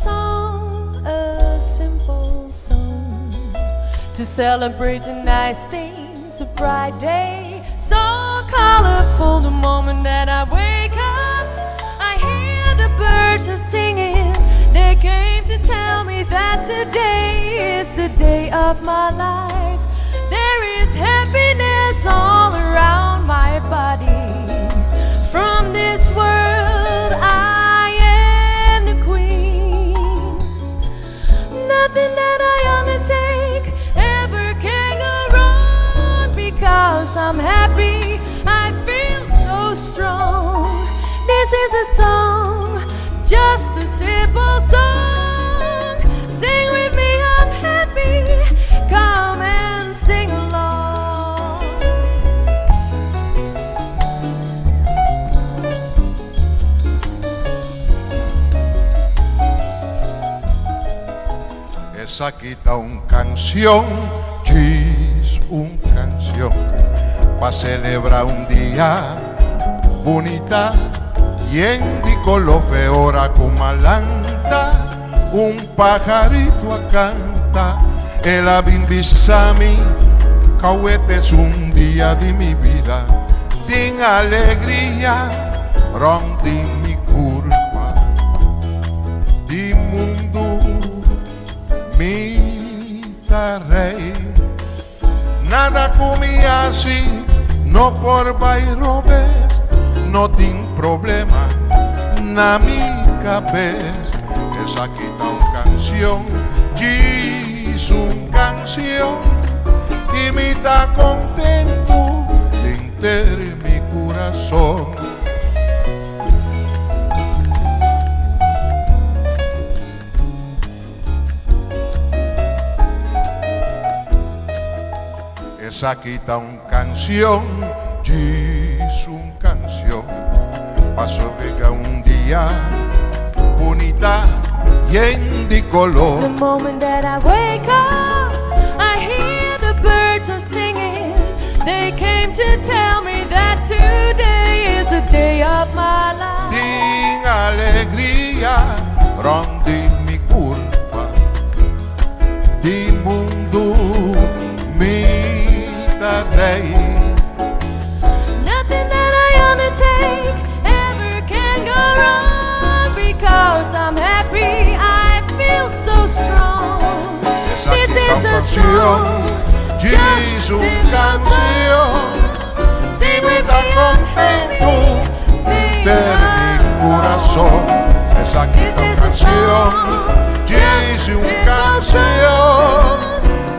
song, a simple song to celebrate the nice things, a bright day, so colorful. The moment that I wake up, I hear the birds are singing. They came to tell me that today is the day of my life. There is happiness all around my body. From this world, I am the queen. Nothing that I undertake ever can go wrong because I'm happy. I feel so strong. This is a song, just a simple song. Sing with me, I'm happy. Come and sing along. Esaki ta un canción, djis un canción, pa celebra un dia bunita yen di color fe ora cu malanta un pajarito a canta el a bin bisa mi cauete es un dia di mi bida tin alegria rond di mi curpa di mundu mi ta rey nada cu mi haci no por bay robes no tin problema na mi cabes esaki ta un cancion djis un cancion y mi ta contento denter mi curason. Esaki ta un canción, djis un canción, pa sobrega un dia bunita yen di color. The moment that I wake up, I hear the birds are singing. They came to tell me that today is the day of my life. Tin alegria rond di mi curpa, di mundu mi ta rey. Nothing that I undertake ever can go wrong because I'm happy. I feel so strong. Esaki This ta is un a canción, song, djis just a un simple canción. song. Y Sing mi with ta me, I'm contento happy. Sing denter mi curason. along. Esaki This ta un is a canción, song, djis just a un simple canción. song.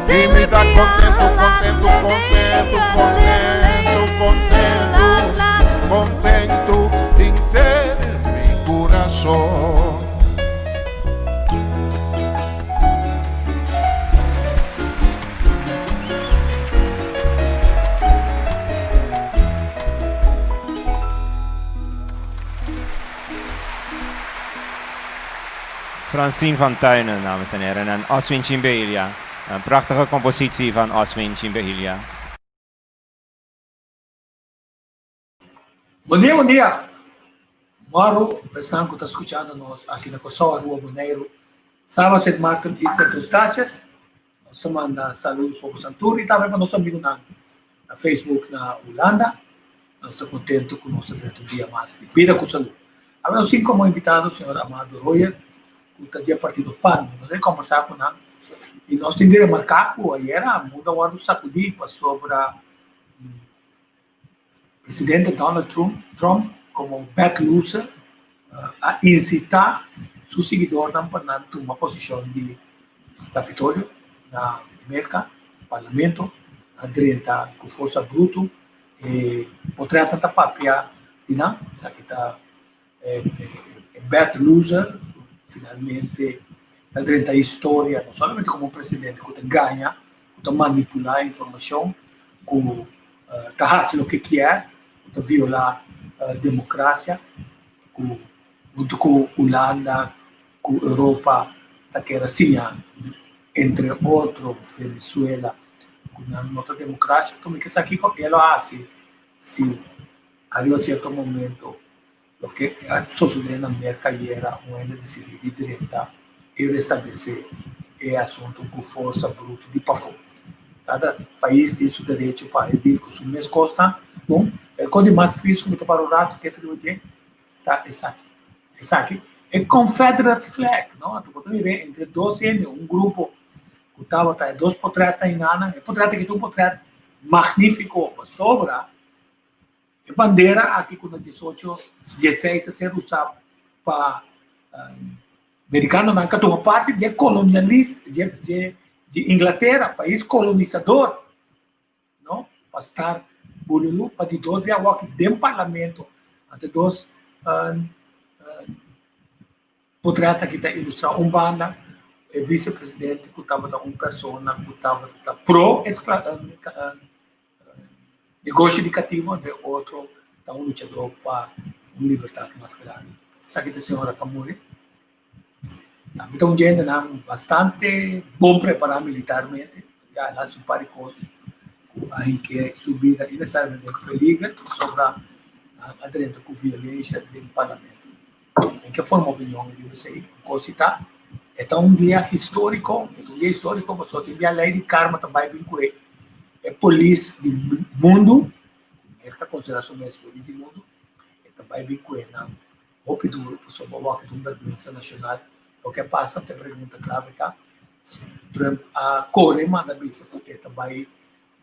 Y Sing mi with ta me, contento, la la contento, la contento, la contento, contento, la la la. contento denter mi curason. Francine van Tuinen, dames en heren, en Oswin Chimbelia. Een prachtige compositie van Oswin Chimbelia. Bon dia, bon dia. Moro, esnan ku ta skuchando nos aki na Kòrsou, Aruba, Boneiru, Saba, Sint Maarten i Sint Eustatius. Nos ta manda saludos pa boso tur i tambe pa nos amigunan na Facebook na Hulanda. Nos ta kontentu ku nos ta drenta un dia mas di bida ku salú. Awe nos tin komo invitado señor Amado Royer ku ta di e partido pan. Nos a kombersá ku nan i nos tin di remarká ku ayera mundu a wòrdu sakudí pasobra Presidente Donald Trump Trump komo bad loser a insitá su siguidornan pa nan tuma posishon di Kapitolio na Merka, Parlamento, a drenta ku forsa brutu. E potrètnan ta papia di nan, esaki ta e bad loser ku finalmente ta drenta historia no solamente komo un presidente ku ta gaña, ku ta manipulá informashon, ku ta hasi loke kier, ku ta violá demokrasia, ku huntu ku Hulanda, ku Europa ta kere siña entre otro Venezuela ku nan no ta demokrasia. Anto mi ke sa kiko e lo hasi si ariba sierto momento loke a sosode na Merka ayera un hende disidí di drenta. i restablesé e asuntu ku forsa brutu di pafó. Kada pais tin su derecho pa e dil ku su mes kosnan. Bon, e kos di mas tristu ku mi ta para un ratu ketu riba dje ta esaki. Esaki e Confederate flag, no? Anto bo ta mira entre dos hende, un grupo ku tabata e dos potretnan hinana. E potret aki ta un potret magnífiko pasobra E bandera aki ku na diesocho dieseis a ser usá pa merikanonan ka tuma parti di e kolonialis di di di Inglatera, pais kolonisador, no, pa start bululu pa di dos bia wòki den parlamento ante dos Potrèt aki ta ilustrá un banda e visepresidente ku tabata un persona ku tabata pro negoshi di katibu ante otro ta un luchadó pa un libertat mas grandi. Esaki ta señora Kamuri. Tambe ta un djentenan bastante bon prepará militarmente, ya el a hasi un par di kos ku a hink'é su bida inesesariamente den peliger pasobra nan a drenta ku violensha den parlamento. En ke forma opinion riba esei? Un kos si ta, e ta un dia históriko, e ta un dia históriko pasobra tin bia lei di karma ta bai bin ku e e polis di mundu, Merka konsiderá su mes polis di mundu, e ta bai bin ku e nan hopi duru pasobra bo wak ta un bèrgwensa nashonal. Loke a pasa ta e pregunta klave ta, Trump a kore manda bisa ku e ta bai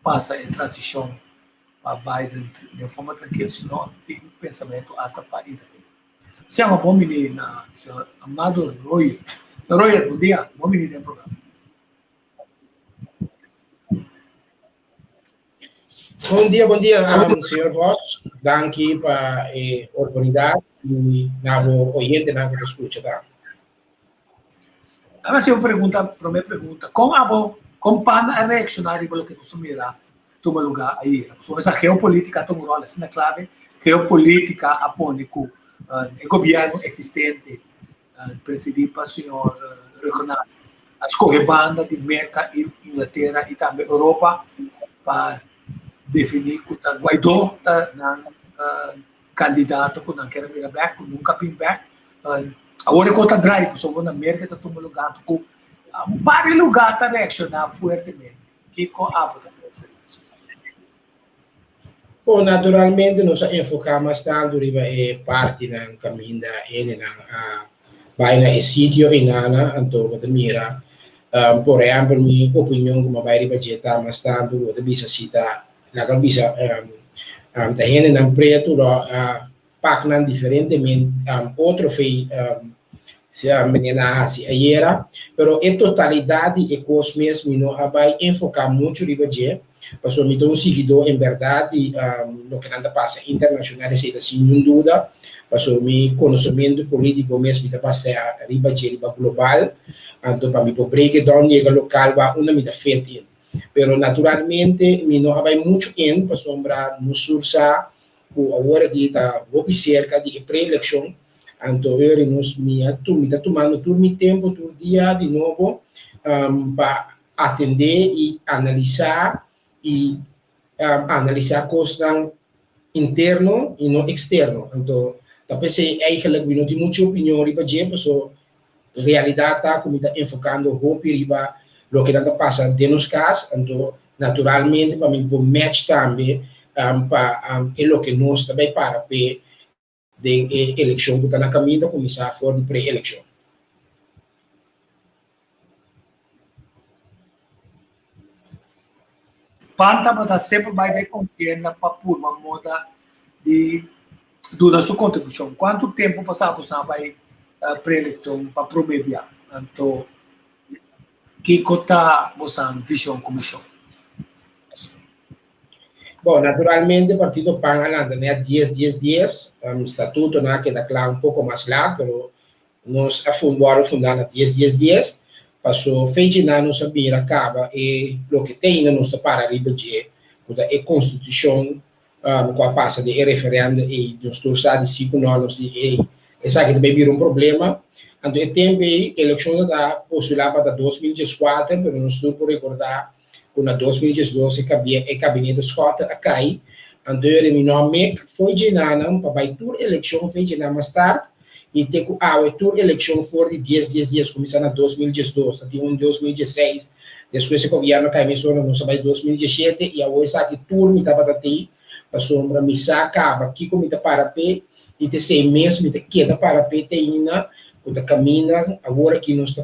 pasa e transishon pa Biden den forma trankil, sino tin pensamentu asta pa interveni. Se llama bon bini na señor Amado Royer. Señor Royer, bon dia, bon bini den programa. Bon dia, bon dia, señor Vos. Danki pa e oportunidad y na bo oyentenan ku ta skucha tambe. Dame hasi un pregunta, prome pregunta. Kon abo, kon PAN a reakshoná riba loke nos a mira tuma lugá ayera? Pasobra esa geopolítika a tuma un ròl asina klave. Geopolítika a pone ku e gobièrnu eksistente, presidí pa señor Rhuggenaath, a skohe banda di Merka i Inglatera i tambe Europa pa definí ku ta Guaidó ta nan kandidato ku nan kier a mira bèk, ku nunka a bin bèk. Awor e kos ta drai pasobra na Merka ta tuma lugá ku un par di lugá ta reakshoná fuertemente. Kiko abo ta pensa di esei? Bon, naturalmente nos a enfoká mas tantu riba e partinan kaminda hendenan a bai na e sitio einana, anto bo ta mira, por ehèmpel mi opinion ku mi a bai riba dje ta mas tantu ku bo ta bisa si ta Laga bisa ta hendenan pretu lo a pak nan diferentemente otro fei manera nan a hasi ayera, pero e totalidat di e kos mes mi no a bai enfoká muchu riba dje, pasobra mi ta un siguidó en bèrdat di loke nan ta pasa internashonal, esei ta sin niun duda, pasobra mi konosementu polítiko mes mi ta basá riba dje riba global, anto pa mi por break it down yega lokal wak unda mi ta fit in. Pero naturalmente mi no a bai muchu in pasobra nos sur sa ku awor aki ta hopi serka di e pre-elekshon, anto eur nos mi a mi ta tumando tur mi tempu tur dia di nobo pa atendé i analisá i analisá kosnan interno i no eksterno. Anto ta p'esei eigenlijk mi no tin muchu opinion riba dje paso Realidat ta ku mi ta enfokando hopi riba loke nan ta pasa den nos kas, anto naturalmente pa mi por match tambe pa e loke nos ta bai para p'e den e elekshon ku ta na kaminda kuminsá for di pre-elekshon. Pan tabata semper bai den kontienda pa purba moda di duna su kontribushon. Kuantu tempu pasá bo sa bai preelekshon pa promé bia? Anto kiko ta bosan vishon ku mishon? Bon, naturalmente Partido pan a lanta nèt dies dies dies. Statutonan a keda kla un poko mas lat, pero Nos a wòrdu fundá na dies dies dies, paso fechanan nos a mira kaba e loke te ainda nos ta para riba dje, ku ta e konstitushon ku a pasa den e referèndum ei. Nos tur sa di si ku nò, nos di ei esaki ta bai bira un problema. Anto e tempu ei elekshon ta ta postulá pa ta 2014, pero nos tur por rekordá ku na 2012 e kabinete Schotte a kai, anto e mi nò mek fo'i dje nanan pa bai tur elekshon fechanan mas tard. I te ku awe tur elekshon for di dies dies dies kuminsá na 2012, ta tin un 2016, despues e gobièrnu kai mesora nos a bai 2017 i awor esaki tur mi tabata tei pasobra mi sa kaba kiko mi ta para p'e i te esei mes mi ta keda para p'e te ainda ku ta kaminda awor aki nos ta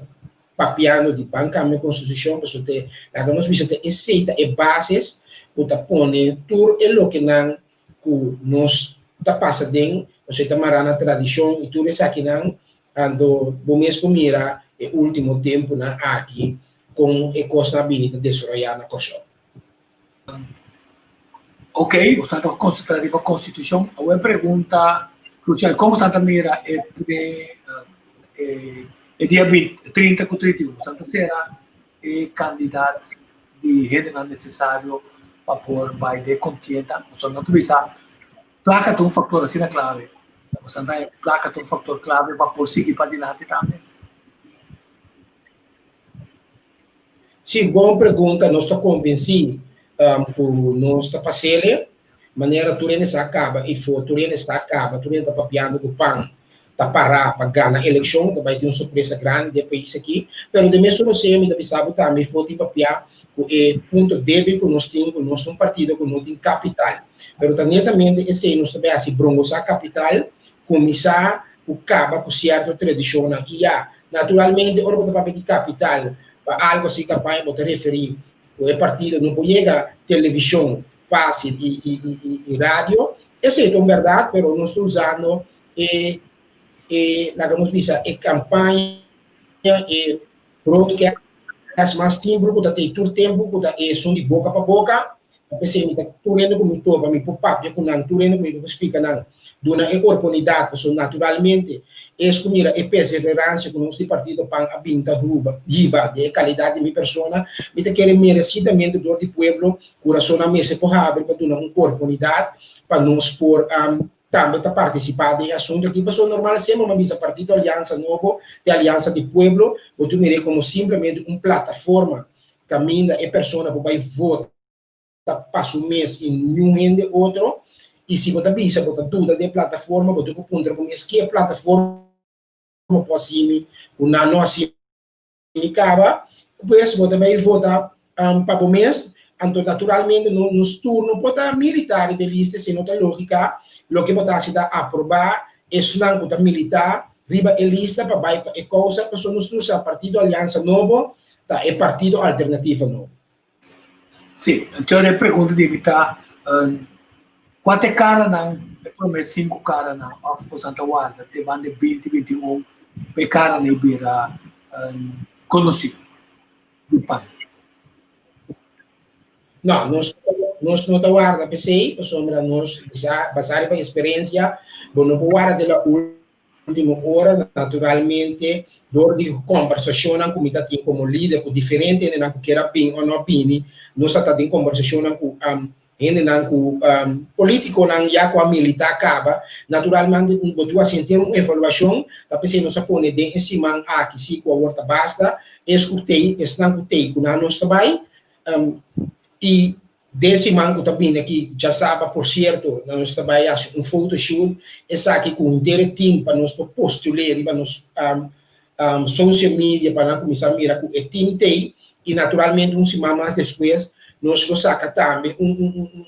papiando di ban kambia konstitushon pasobra te laga nos bisa ta esei ta e bases ku ta pone tur e lokenan ku nos ta pasa den, pasobra e ta mará na tradishon i tur esakinan, anto bo mes por mira e último tempunan aki kon e kosnan a bini ta desaroyá na Kòrsou. Ok, boso ta konsentrá riba konstitushon. Awor e pregunta krusial, kon boso ta mira entre e dia 30 ku 31? Boso ta sera e kandidat di hendenan nesesario pa por bai den kontienda. Boso no ta bisa plaka ta un faktor asina klave. Boso ta haña plaka ta un faktor klave pa por sigui padilanti tambe? Sí, bon pregunta. Nos ta konvensí ku nos ta pas'el. Manera tur hende sa kaba i for tur hende sa kaba, tur hende ta papiando ku pan ta pará pa gana elekshon, ta bai tin un sorpresa grandi den e pais aki. Pero den mesun roseo mi ta bisa bo tambe for tin papiá ku e punto débil ku nos tin, ku nos ta un partido ku no tin kapital. Pero ta netamente esei nos ta bai hasi, brongosá kapital, kuminsá ku kaba ku sierto tradishonnan. I ya, naturalmente ora bo ta papia di kapital pa algu así kampaña bo ta referí ku e partido no por yega televishon fásil i radio, esei ta un bèrdat, pero nos ta usando e e laga nos bisa e kampaña, e broadcast mas simpel ku ta tei tur tempu ku ta esun di boka pa boka, ta p'esei mi ta tur hende ku mi topa mi por papia ku nan, tur hende ku mi por splika nan, duna e oportunidat, pasobra naturalmente es ku mira e perseveransia ku nos di Partido pan a bin ta huba hiba den e kalidat di mi persona, mi ta kere meresidamente dor di pueblo kurasonnan mester por habri pa duna un oportunidat pa nos por tambe ta partisipá den e asuntu aki. Pasobra normal semper mi a bisa Partido Aliansa Nobo ta e aliansa di pueblo, bo tur mir'é komo simplemente un plataforma kaminda e persona por bai vota pa su mes i niun hende otro. I si bo ta bisa bo ta duda den e plataforma, bo tin ku puntra bo mes ke plataforma por hasi mi ku nan no hasi mi kaba. Pues bo ta bai vota pa bo mes. Anto naturalmente nos tur no por ta militá riba e lista, esei no ta lógika. Loke bo ta hasi ta aprobá esnan ku ta militá riba e lista pa bai pa e kousa, pasobra nos tur sa Partido Aliansa Nobo ta e partido alternativa nobo. Sí, entonces e pregunta di ta kua ta e karanan, e promé sinku karanan òf boso ta warda te banda e binti binti un pa e karanan ei bira konosí di pan? No, nos nos no ta warda p'esei, pasobra nos bisa basá riba eksperensia, bo no por warda te la ultimo ora, naturalmente dor di kombersashonnan ku mi ta tin komo lider ku diferente hendenan ku kier a bin o no bini, nos a ta den kombersashonnan ku hendenan ku politikonan ya ku a militá kaba, naturalmente bo tin ku hasi henter un evaluashon, ta p'esei nos a pone den e siman aki si ku awor ta basta es ku tei, esnan ku tei ku nan nos ta bai i Den siman ku ta bini aki djasaba por sierto nos ta bai hasi un photoshoot, esaki ku henter e team pa nos por postul'é riba nos social media pa nan kuminsá mira ku e team t'ei i naturalmente un siman mas despues nos lo saka tambe un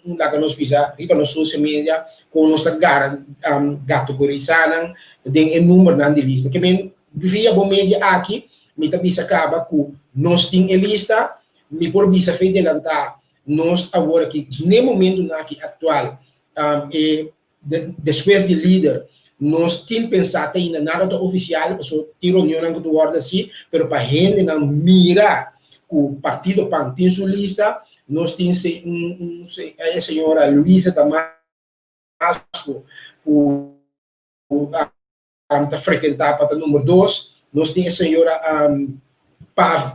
un laga nos bisa riba nos social media kon nos ta gategorisá nan den e numbernan di lista. Ke men via bo media aki mi ta bisa kaba ku nos tin e lista. Mi por bisa fe delantá nos awor aki n'e momentunan aki aktual, e despues di lider nos tin pensá te ainda nada ta ofisial pasobra tin reunionnan ku ta wòrdu hasi, pero pa hendenan mira ku Partido pan tin su lista, nos tin un e señora Luisa Damasco ku ta frekentá pa ta number dos. Nos tin e señora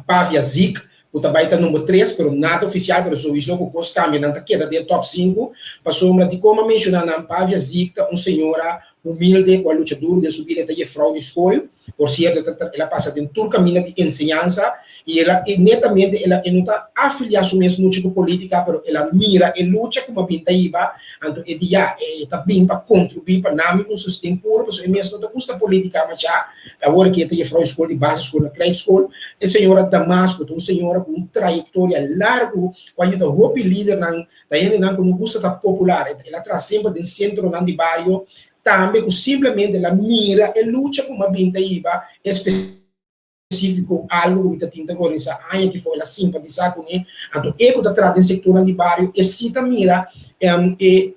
Pavia Ziek ku ta bai ta number tres, pero nada ofisial, pero souiso ku kos kambia nan ta keda den top sinku. Pasobra dikon mi a menshoná nan, Pavia Ziek ta un señora humilde ku a lucha duru den su bida, e ta jefrou di skol, por sierto el a pasa den tur kaminda di enseñansa i el a netamente el a e no ta afiliá su mes muchu ku polítika pero el a mira e lucha ku a bin ta hiba anto e di ya e ta bin pa kontribuí pa nami un sosten puro pasobra e mes no ta gusta polítika mashá. Awor ki e ta jefrou di skol di basisskol na krijtskol. E señora Damasco ta un señora ku un trayektoria largu ku a yuda hopi lidernan. Ta hendenan ku no gusta ta popular. El a traha semper den sentronan di bario. Tambe ku simplemente el a mira e lucha ku mi a bin ta hiba, espesífiko algu ku mi ta tin ta organisá aña ki for, el a simpatisá kuné. Anto e ku ta traha den sektornan di bario, e si ta mira e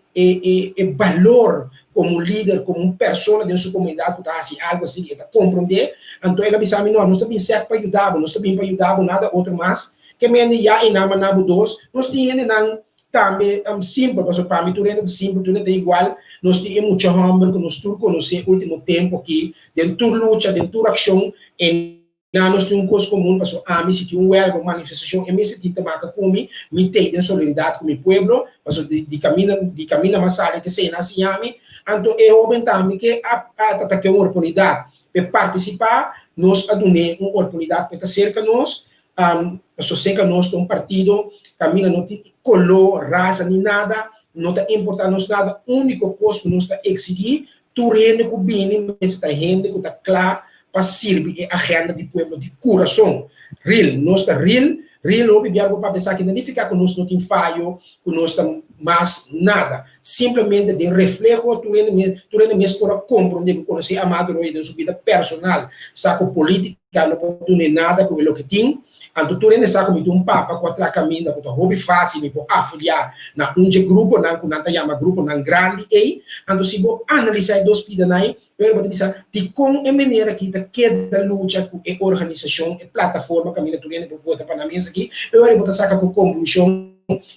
e balor komo un lider, komo un persona den su komunidat ku ta hasi algu así, e ta komprondé. Anto el a bisa mi, No, nos ta bin sèt pa yuda bo, nos ta bin pa yuda bo, nada otro mas. Ke mende ya e nan manda bo dos. Nos tin hendenan tambe simpel, pasobra pa mi tur hende ta simpel, tur hende ta igual. Nos tin e mucha hòmber ku nos tur konosé último tempu aki, den tur lucha, den tur akshon, e nan nos tin un kos komun, pasobra ami si tin un wèlga, un manifestashon, e mester tin ta maka ku mi, mi t'ei den solidaridat ku mi pueblo, pasobra di kaminda di kaminda mas sali te esei nan a siña mi. Anto e hóben tambe ke a ta ke un oportunidat p'e partisipá, nos a dun'é un oportunidat p'e ta serka nos. Pasobra seca nos ta un partido caminda no tin color, raza ni nada, no ta importa nos nada, unico cos cu nos ta exigi tur hende cu bini mester ta hende cu ta cla pa sirbi e agenda di pueblo di curason. Real, nos ta real, real hopi bia bo papia esaki no nifica cu nos no tin fayo, cu nos ta mas nada, simplemente den refleho tur hende tur hende mes por a comprende cu conoce Amado Roy den su bida personal sa cu politica no por dune nada cu e loke tin, anto tur hende sa cu mi tin un papa cu a traha caminda cu ta hopi facil mi por afilia na un dje gruponan cu nan ta yama gruponan grandi ey, anto si bo analisa e dos pidanan ey pero bo ta bisa dicon e meneer aki ta keda lucha cu e organisacion, e plataforma caminda tur hende por vota pa nan mes aki, e ora bo ta saca cu conclusion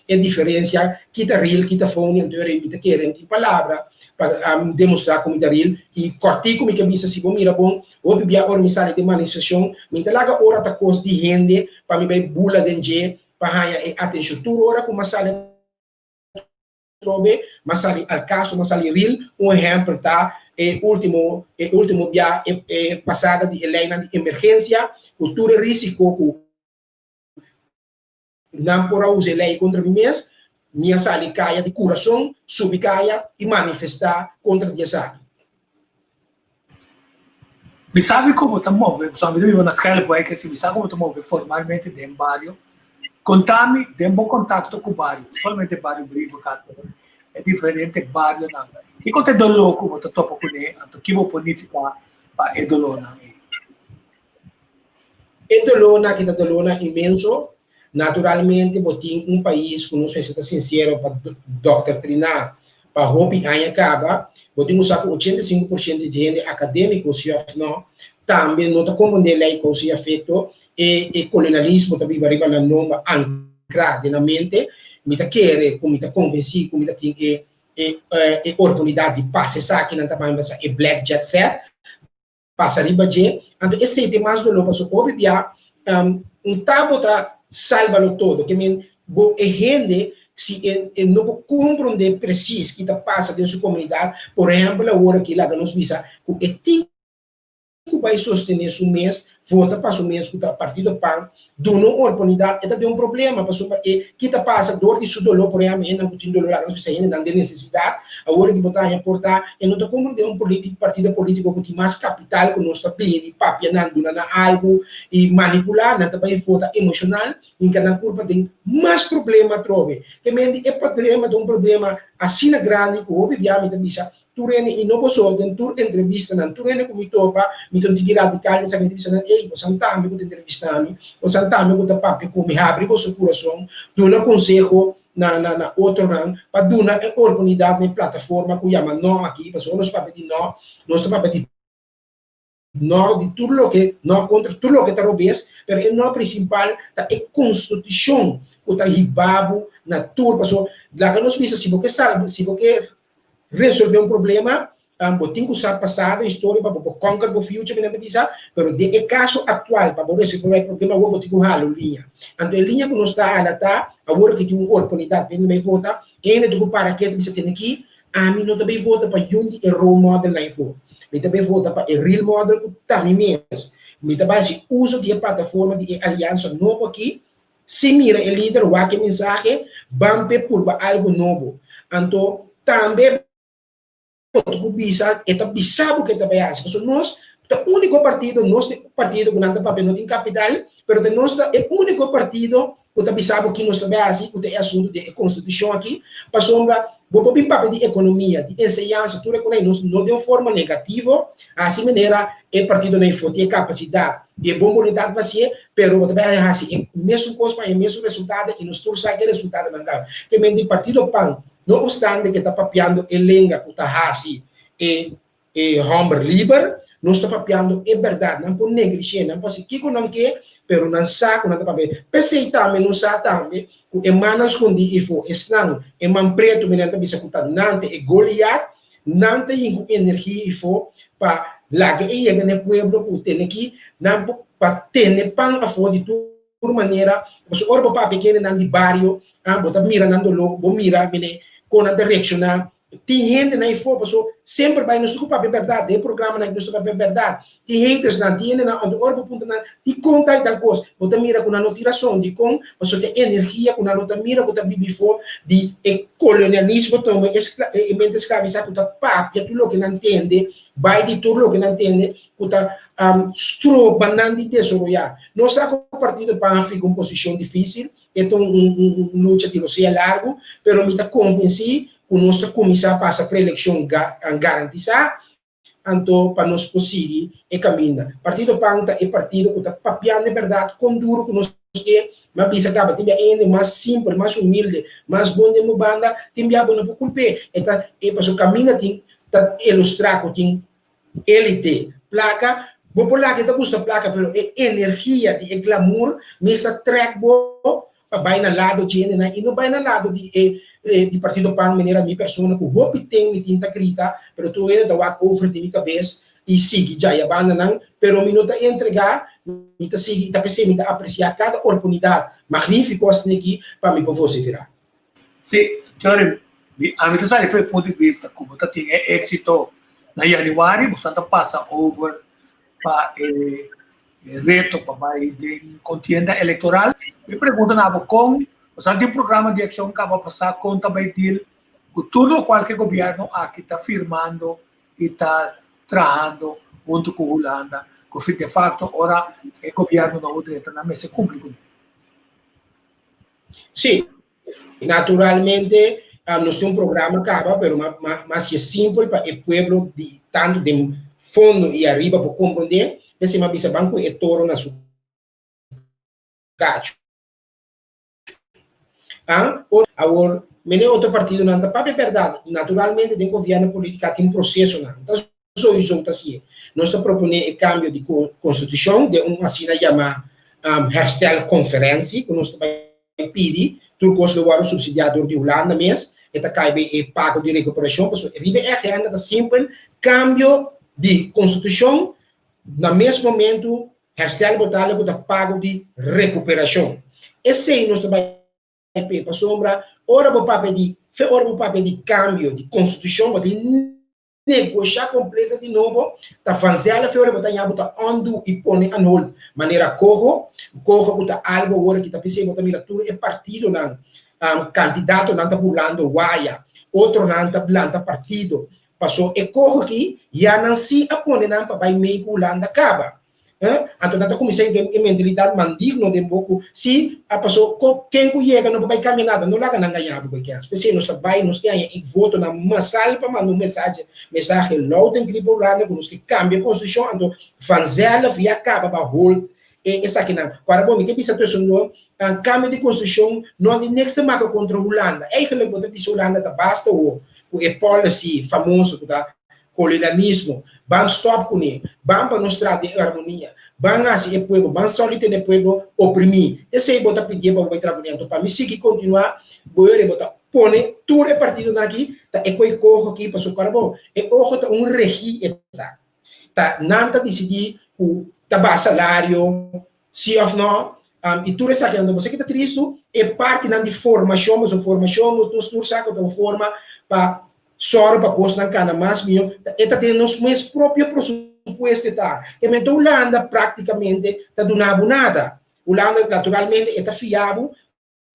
e diferencia kita real kita phony anto ora mi ta kere tin palabra pa demostra cu mi ta real y cortico mi ke bisa si bo mira bon hopi bia ora mi sali den manifestacion mi ta laga ora ta cos di hende pa mi bay bula den dje pa haya e atencion tur ora cu mi a sali Atrobe m'a sali al caso, m'a sali real. Un ehempel ta e ultimo e ultimo bia e e pasada di e leynan di emergencia cu tur e risico cu nan por a usa e ley contra mi mes, mi a sali caya di curason, subi caya y manifesta contra di esaki. Mi sabi como ta move, pasobra mi ta biba na Schelpwijk, si mi sa como ta move formalmente den bario. Contami den bo contacto cu bario, no solamente bario Brievengat, pero e diferente barionan. Kico ta e dolor cu bo ta topa cune, anto ki bo por nifica pa e dolornan ey? E dolornan aki ta dolornan inmenso. Naturalmente bo tin un pais cu nos mester ta sincero pa Dòkter Trina pa hopi aña caba, bo tin cu sa cu 85% di hende academico si of no tambe no ta comprende ley causa y afecto, e e colonialismo ta biba riba nan nomber ancra den nan mente. Mi ta kere cu mi ta convenci cu mi ta tin e e e oportunidad di pasa esaki nan ta bay basa e black jet set. Pasa riba dje, anto esei tin mas doló pasobra hopi bia un ta bo ta sálvalo todo, ke men bo e hende si e e no por komprondé presis ki ta pasa den su komunidat, por ehèmpel awor aki laga nos bisa ku e tin ku bai sostené su mes, vota pa su mes ku ta Partido pan, duna un oportunidat, e ta den un problema pasobra e ki ta pasa dor di su doló, por ehèmpel hendenan ku tin doló laga nos bisa hendenan den nesesidat, awor ki bo ta haña por ta e no ta komprendé un polítik partido polítiko ku tin mas kapital ku nos ta bini papia nan duna nan algu i manipulá nan ta bai vota emoshonal hinka nan kurpa den mas problema atrobe. Ke men di e problema ta un problema asina grandi ku hopi bia mi ta bisa Tur hende, i no boso, den tur entrevistanan, tur hende ku mi topa, mi ta un tiki radikal den esaki, mi ta bisa nan, Ey, bosan tambe ku ta entrevistá mi, bosan tambe ku ta papia ku mi, habri boso kurason, duna konseho na na na otronan pa duna e oportunidat na e plataforma ku yama No aki, pasobra ora nos papia di No, nos ta papia di No di tur loke, no kontra tur loke ta robes, pero e no prinsipal ta e konstitushon ku ta hiba bo na tur, pasobra laga nos bisa si bo ke salba, si bo ke resolve un problema, bo tin ku sa pasado, historia pa bo por conquer bo future mi nan ta bisa, pero den e kaso aktual pa bo resolve e problema awor bo tin ku hala un liña. Anto e liña ku nos ta hala ta awor ki tin un oportunidat, bende bai vota, hende tin ku para ketu bisa tene aki. Ami no ta bay vota pa yun di e role model nan efo. Mi ta bay vota pa e real model ku ta mi mes. Mi ta bay hasi uso di e plataforma di e aliansa nobo aki. Si mira e lider, wak e mensahe, ban p'e purba algu nobo. Anto tambe bo ta ku bisa, e ta bisa bo ke ta bai hasi. Pasobra nos ta úniko partido, nos ta e partido ku nan ta papia no tin kapital, pero ta nos ta e úniko partido ku ta bisa bo ki nos ta bai hasi ku ta e asuntu di e konstitushon aki. Pasobra bo por bin papia di ekonomia, di enseñansa, tur e kos ei, nos no den un forma negativo hasi manera e partidonan ei for tin e kapasidat i e bon boluntat pa hasié, pero bo ta bai hasi e mesun kos pa e mesun resultado i nos tur sa ke resultadonan ta. Ke men di partido pan, no opstante ke ta papiando e lenga ku ta hasi e e hòmber liber, nos ta papiando e bèrdat. Nan por neglish'é, nan por hasi kiko nan ke, pero nan sa ku nan ta papia. P'esei tambe nos sa tambe ku e mannan skondí ifo, esnan, e man pretu, mi nan ta bisa ku ta nan ta e Goliat, nan ta yin ku energia ifo pa laga e yega na e pueblo ku tene ki nan por pa tene pan afó di tur manera. Pasobra ora bo papia kendenan di bario, bo ta mira nan doló, bo mira mene kon nan ta reakshoná. Tin hendenan ei for, paso semper bai nos ta ku papia bèrdat, den e programanan aki nos ta papia bèrdat. Tin hatersnan, tin hendenan, anto ora bo puntra nan dikon ta i tal kos, bo ta mira ku nan no tin rason. Dikon? Paso ta e energia ku nan no ta mira ku ta bibi for di e kolonialismo tuma e e mente sklavisá ku ta papia tur loke nan tende, bai di tur loke nan tende, ku ta stroba nan di desaroyá. Nos sa ku Partido pan a figa un posishon difísil, E ta un lucha di rosea largu, pero mi ta konvensí ku nos ta kuminsá pasa preelekshon garantisá, anto pa nos por sigui e kaminda. Partido pan ta e partido ku ta papiando e bèrdat kon duru ku nos ke, mi a bisa kaba tin bia hende mas simpel, mas humilde, mas bon den bo banda, tin bia bo no por kulp'é, e ta e pasobra kaminda tin ta ilustrá ku tin Elite, plaka, bo por laga e ta gusta plaka pero e energia di e glamour mes ta trek bo pa bai na lado dje hendenan i no bai na lado di e di partido pan manera mi persona ku hopi ten mi tin ta grita pero tur hende ta wak over di mi kabes i sigui djaya bandanan pero mi no ta entrega mi ta sigui i ta p'esei mi ta apresia kada oportunidat magnifiko asina aki pa mi por vosifera. Sí, Jorim, mi ami ta sali for e punto di bista ku bo ta tin e éksito na yanüari, bo sa ta pasa over pa e reto pa bai den kontienda elektoral. Mi pregunta na bo kon bo sa tin programa di akshon kaba pa sa kon ta bai deal ku tur lokual ku e gobièrnu aki ta firmando i ta trahando huntu ku Hulanda, ku de fakto ora e gobièrnu nobo drenta nan mester kumpli kuné. Sí, naturalmente nos tin un programa caba, pero mas si e simpel pa e pueblo di tanto den fondo y ariba por comprende, p'esei m'a bisa ban cu e toro na su cacho. Ah, awor, mene otro partidonan ta papia berdad, naturalmente den gobierno politica tin procesonan, ta sowieso ta hacié. Nos ta proponé e cambio di constitucion den un asina yama herstelconferentie cu nos ta bay pidi, tur cos lo worde subsidia door di Hulanda mes, e ta cay bay e pago di recuperacion, pasobra riba e agenda ta simpel, cambio di constitucion na mes momento herstelbetaling cu ta pago di recuperacion. Esey nos ta bay p'e, pasobra ora bo papia di, fe ora bo papia di cambio di constitucion bo tin Negoshá kompleto di nobo ta vanzelf ora bo ta ña bo ta undo i pone on hold manera coho, coho ku ta algo ora ki ta p'esei bo ta mira tur e partidonan kandidatonan ta burlando waya otronan ta lanta partido paso e coho aki ya nan si a pone nan pa bai mei ku Hulanda kaba. Anto nan ta kuminsá den e mentalidat mandigno den bo ku si a pasó ko ken ku yega no por bai kambia nada, no laga nan gaña bo kualkier. P'esei nos ta bai, nos ke haña e votonan masal pa manda un mensahe, mensahe loud en clear pa Hulanda ku nos ke kambia e konstitushon, anto vanzelf ya kaba pa hold e esakinan. Ku bo mi ke bisa tur esun kambio di konstitushon no a di niks te maka kontra Hulanda. Eigenlijk bo ta bisa Hulanda ta basta ho ku e policy famoso ku ta Kolonialismo, ban stòp kuné, ban pa nos traha den armonia, ban hasi e pueblo, ban stòp di tene pueblo oprimí. Esei bo ta pidié pa bo bai traha kuné. Anto pa mi sigui kontinuá, bo yora bo ta pone tur e partidonan aki ta e koe koho aki pasobra kòrda bon, e oho ta un regí e ta. Ta nan ta disidí ku ta baha salario, si òf nò, i tur esaki. Anto bo sa ki ta tristu? E partinan di formashon, pasobra formashon nos tur sa ku ta un forma pa. sòru pa kosnan kana mas mihó, e ta den nos mes propio presupuesto e ta. E mester Hulanda práktikamente ta duna bo nada. Hulanda naturalmente e ta fia bo,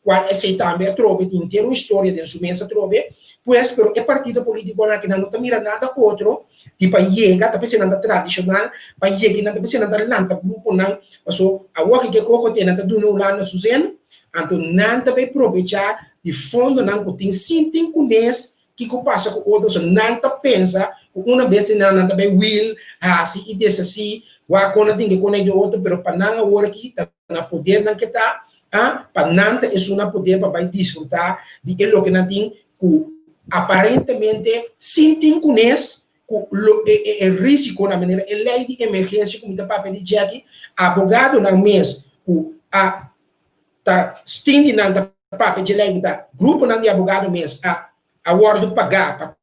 kual esei tambe atrobe tin henter un historia den su mes atrobe, pues pero e partido politikonan aki nan no ta mira nada otro di pa yega, ta p'esei nan ta tradishonal, pa yega i nan ta p'esei nan ta lanta gruponan, paso awor aki ke koko te nan ta duna Hulanda su zen, anto nan ta bai probechá di fondonan ku tin sin tin kunes kiko pasa ku otro, so nan ta pensa ku una bes di nan nan ta bai wil hasi i deshasí, wak kon nan tin ke kone di otro, pero pa nan awor aki ta na poder nan ke ta, a pa nan ta esun na poder pa bai disfrutá di e loke nan tin ku aparentemente sin tin kunes ku lo e e e risiko na manera e lei di emergensia ku mi ta papia di dje aki, abogadonan mes ku a ta stin di nan ta papia dje lei ku ta gruponan di abogado mes a a wòrdu pagá pa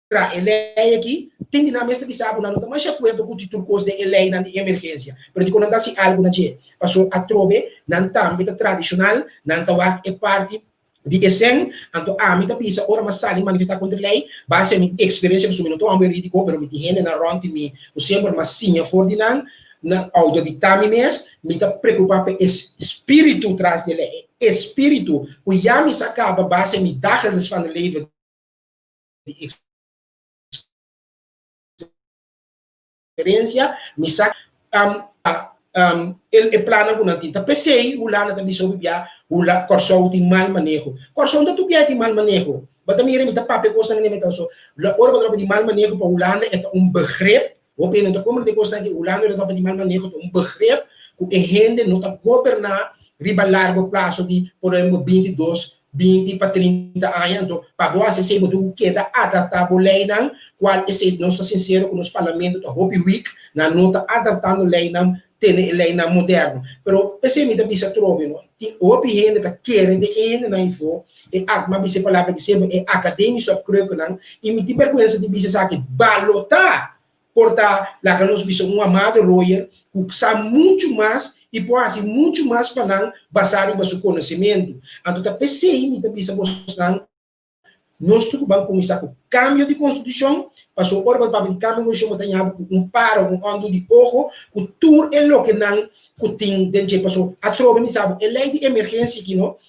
tra e lei aki, tin di nan mes ta bisa bo nan no ta masha akuerdo ku tur kos den e leinan di emergensia, pero dikon nan ta hasi algu na dje? Pasobra atrobe nan tambe ta tradishonal, nan ta wak e parti di e sèn, anto ami ta bisa ora mi a sali manifestá kontra e lei, base a mi eksperensia, pasobra mi no ta un hòmber ridiko, pero mi tin hendenan rònt di mi ku semper mi a siña for di nan, na outoritá mi mes, mi ta preokupá pa e spiritu tras di e lei, e espiritu ku ya mi sa kaba base a mi dagelijks van de leven di eksperensia, mi sa e plannan ku nan tin. Ta p'esei Hulanda ta bisa hopi bia Hula Kòrsou tin mal maneho. Kòrsou no ta tur bia tin mal maneho. Bo ta mira mi ta papia kosnan mi ta so ora bo ta papia di mal maneho pa Hulanda e ta un begrip. Hopi hende no ta komprende kosnan aki. Hulanda ora ta papia di mal maneho ta un begrip ku e hende no ta goberná riba largo plaso di por ehempel 22 20 pa 30 aña, anto pa bo hasi esei bo tin ku keda adaptá bo leinan, kual esei nos ta sinsero ku nos parlamento ta hopi weak, nan no ta adaptando leinan tene e leinan moderno. Pero p'esei mi ta bisa atrobe no, tin hopi hende ta kere den e hendenan ifó, e ak mi a bisa e palabra aki semper, e akademisch opkreukennan, i mi tin bèrgwensa di bisa esaki, balotá Por ta laga nos bisa un amado Royer ku sa muchu mas i por hasi muchu mas pa nan basá riba su konosementu. Anto ta p'esei mi ta bisa bosnan, nos tur ku ban kuminsá ku kambio di konstitushon, pasobra ora bo ta papia di kambio di konstitushon bo ta ña bo ku un para, un òndu di oho ku tur e lokenan ku tin den dje. Pasobra atrobe mi sa bo e lei di emergensia aki no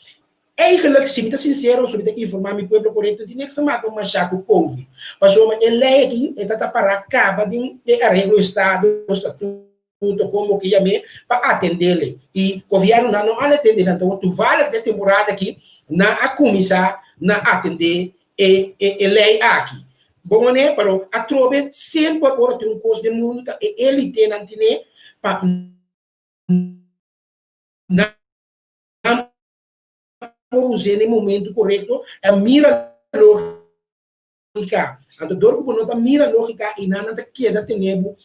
Eigenlijk, si mi ta sincero, si mi ta informa mi pueblo corecto, tin niks te maka masha cu Covid. Pasobra e ley aki, e ta ta para caba den e areglo estado, statuto, como ke yam'é, pa atendele. Y gobiernonan no al atende nan. Anto, toevallig den temporada aki, nan a cuminsa na atende e e ley aki. Bon manera, pero atrobe semper ora tin un cos den mundo ta e elitenan tine pa nan por us'é na e momento korekto, a mira lógika. Anto dor ku bo no ta mira lógika i nan nan ta keda tene bo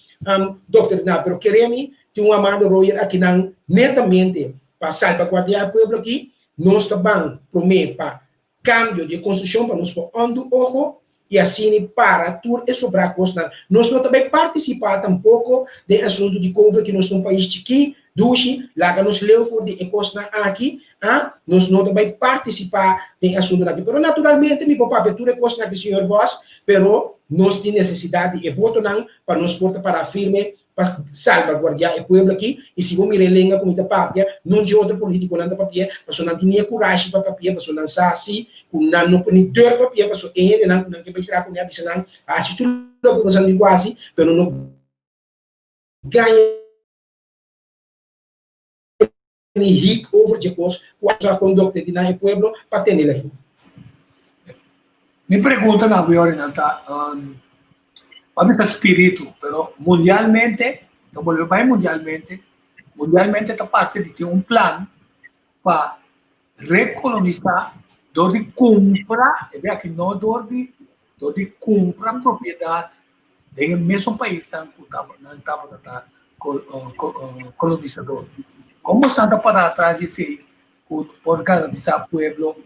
doktriná. Pero kere mi, tin un Amado Royer akinan netamente pa salbaguardiá e pueblo aki. Nos ta ban promé pa kambio di e konstitushon pa nos por òndu oho i asina para tur e sobrá kosnan. Nos no ta bai partisipá tampoko den e asuntu di Covid ki nos ta un pais chikí, dushi, laga nos leu for di e kosnan aki, a nos no ta bai partisipá den e asuntunan aki. Pero naturalmente mi por papia tur e kosnan aki señor Vos, pero nos tin nesesidat di e votonan pa nos por ta pará firme pa salvaguardiá e pueblo aki, i si bo mira e lenga ku mi ta papia, nun dje otro politikonan ta papia, pasobra nan tin ni e kurashi pa papia, pasobra nan sa si ku nan no por ni durf papia, pasobra e hendenan ku nan ke bai traha kuné a bisa nan, hasi tur loke boso a di ku hasi, pero no gaña ni hik over dje kos ku a kondukte di nan e pueblo pa tene lefo. Mi pregunta na Wiori nan ta, bo a bisa spiritu, pero mundialmente, ta bolbe bai mundialmente, mundialmente ta parse di tin un plan pa rekolonisa dor di kumpra, e be aki no dor di, dor di kumpra propiedat den e mesun paisnan ku nan tabata ta kolonisador. Komo esnan ta para atras di esei ku por garantisá pueblo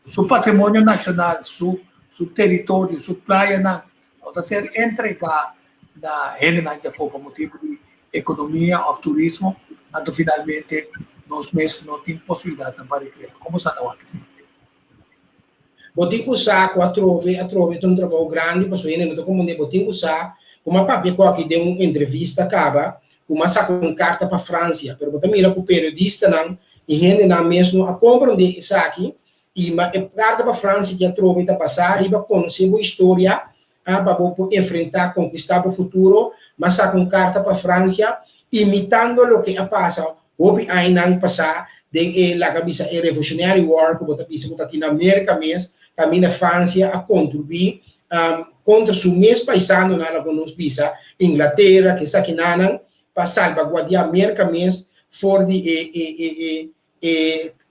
su patrimonio nashonal, su su teritorio, su playanan no ta ser entregá na hendenan djafó pa motibu di ekonomia òf turismo, anto finalmente nos mes no tin posibilidatnan pa rekreá. Komo esnan ta wak esei? Bo tin ku sa ku atrobe, atrobe ta un trabou grandi pasobra hende no ta komprondé. Bo tin ku sa ku m'a papia ku aki den un entrevista kaba ku m'a saka un karta pa Fransia, pero bo ta mira ku periodistanan i hendenan mes no a komprondé esaki i ma e karta pa Fransia ki atrobe ta basá riba konosé bo historia a pa bo por enfrentá, konkistá bo futuro. M'a saka un karta pa Fransia imitando loke a pasa Hopi añanan pasá den e laga bisa e Revolutionary War ku bo ta bisa ku ta tin na Merka mes, kaminda Fransia a kontribuí kontra su mes paisanonan laga nos bisa Inglatera ku esakinanan pa salbaguardiá Merka mes for di e e e e e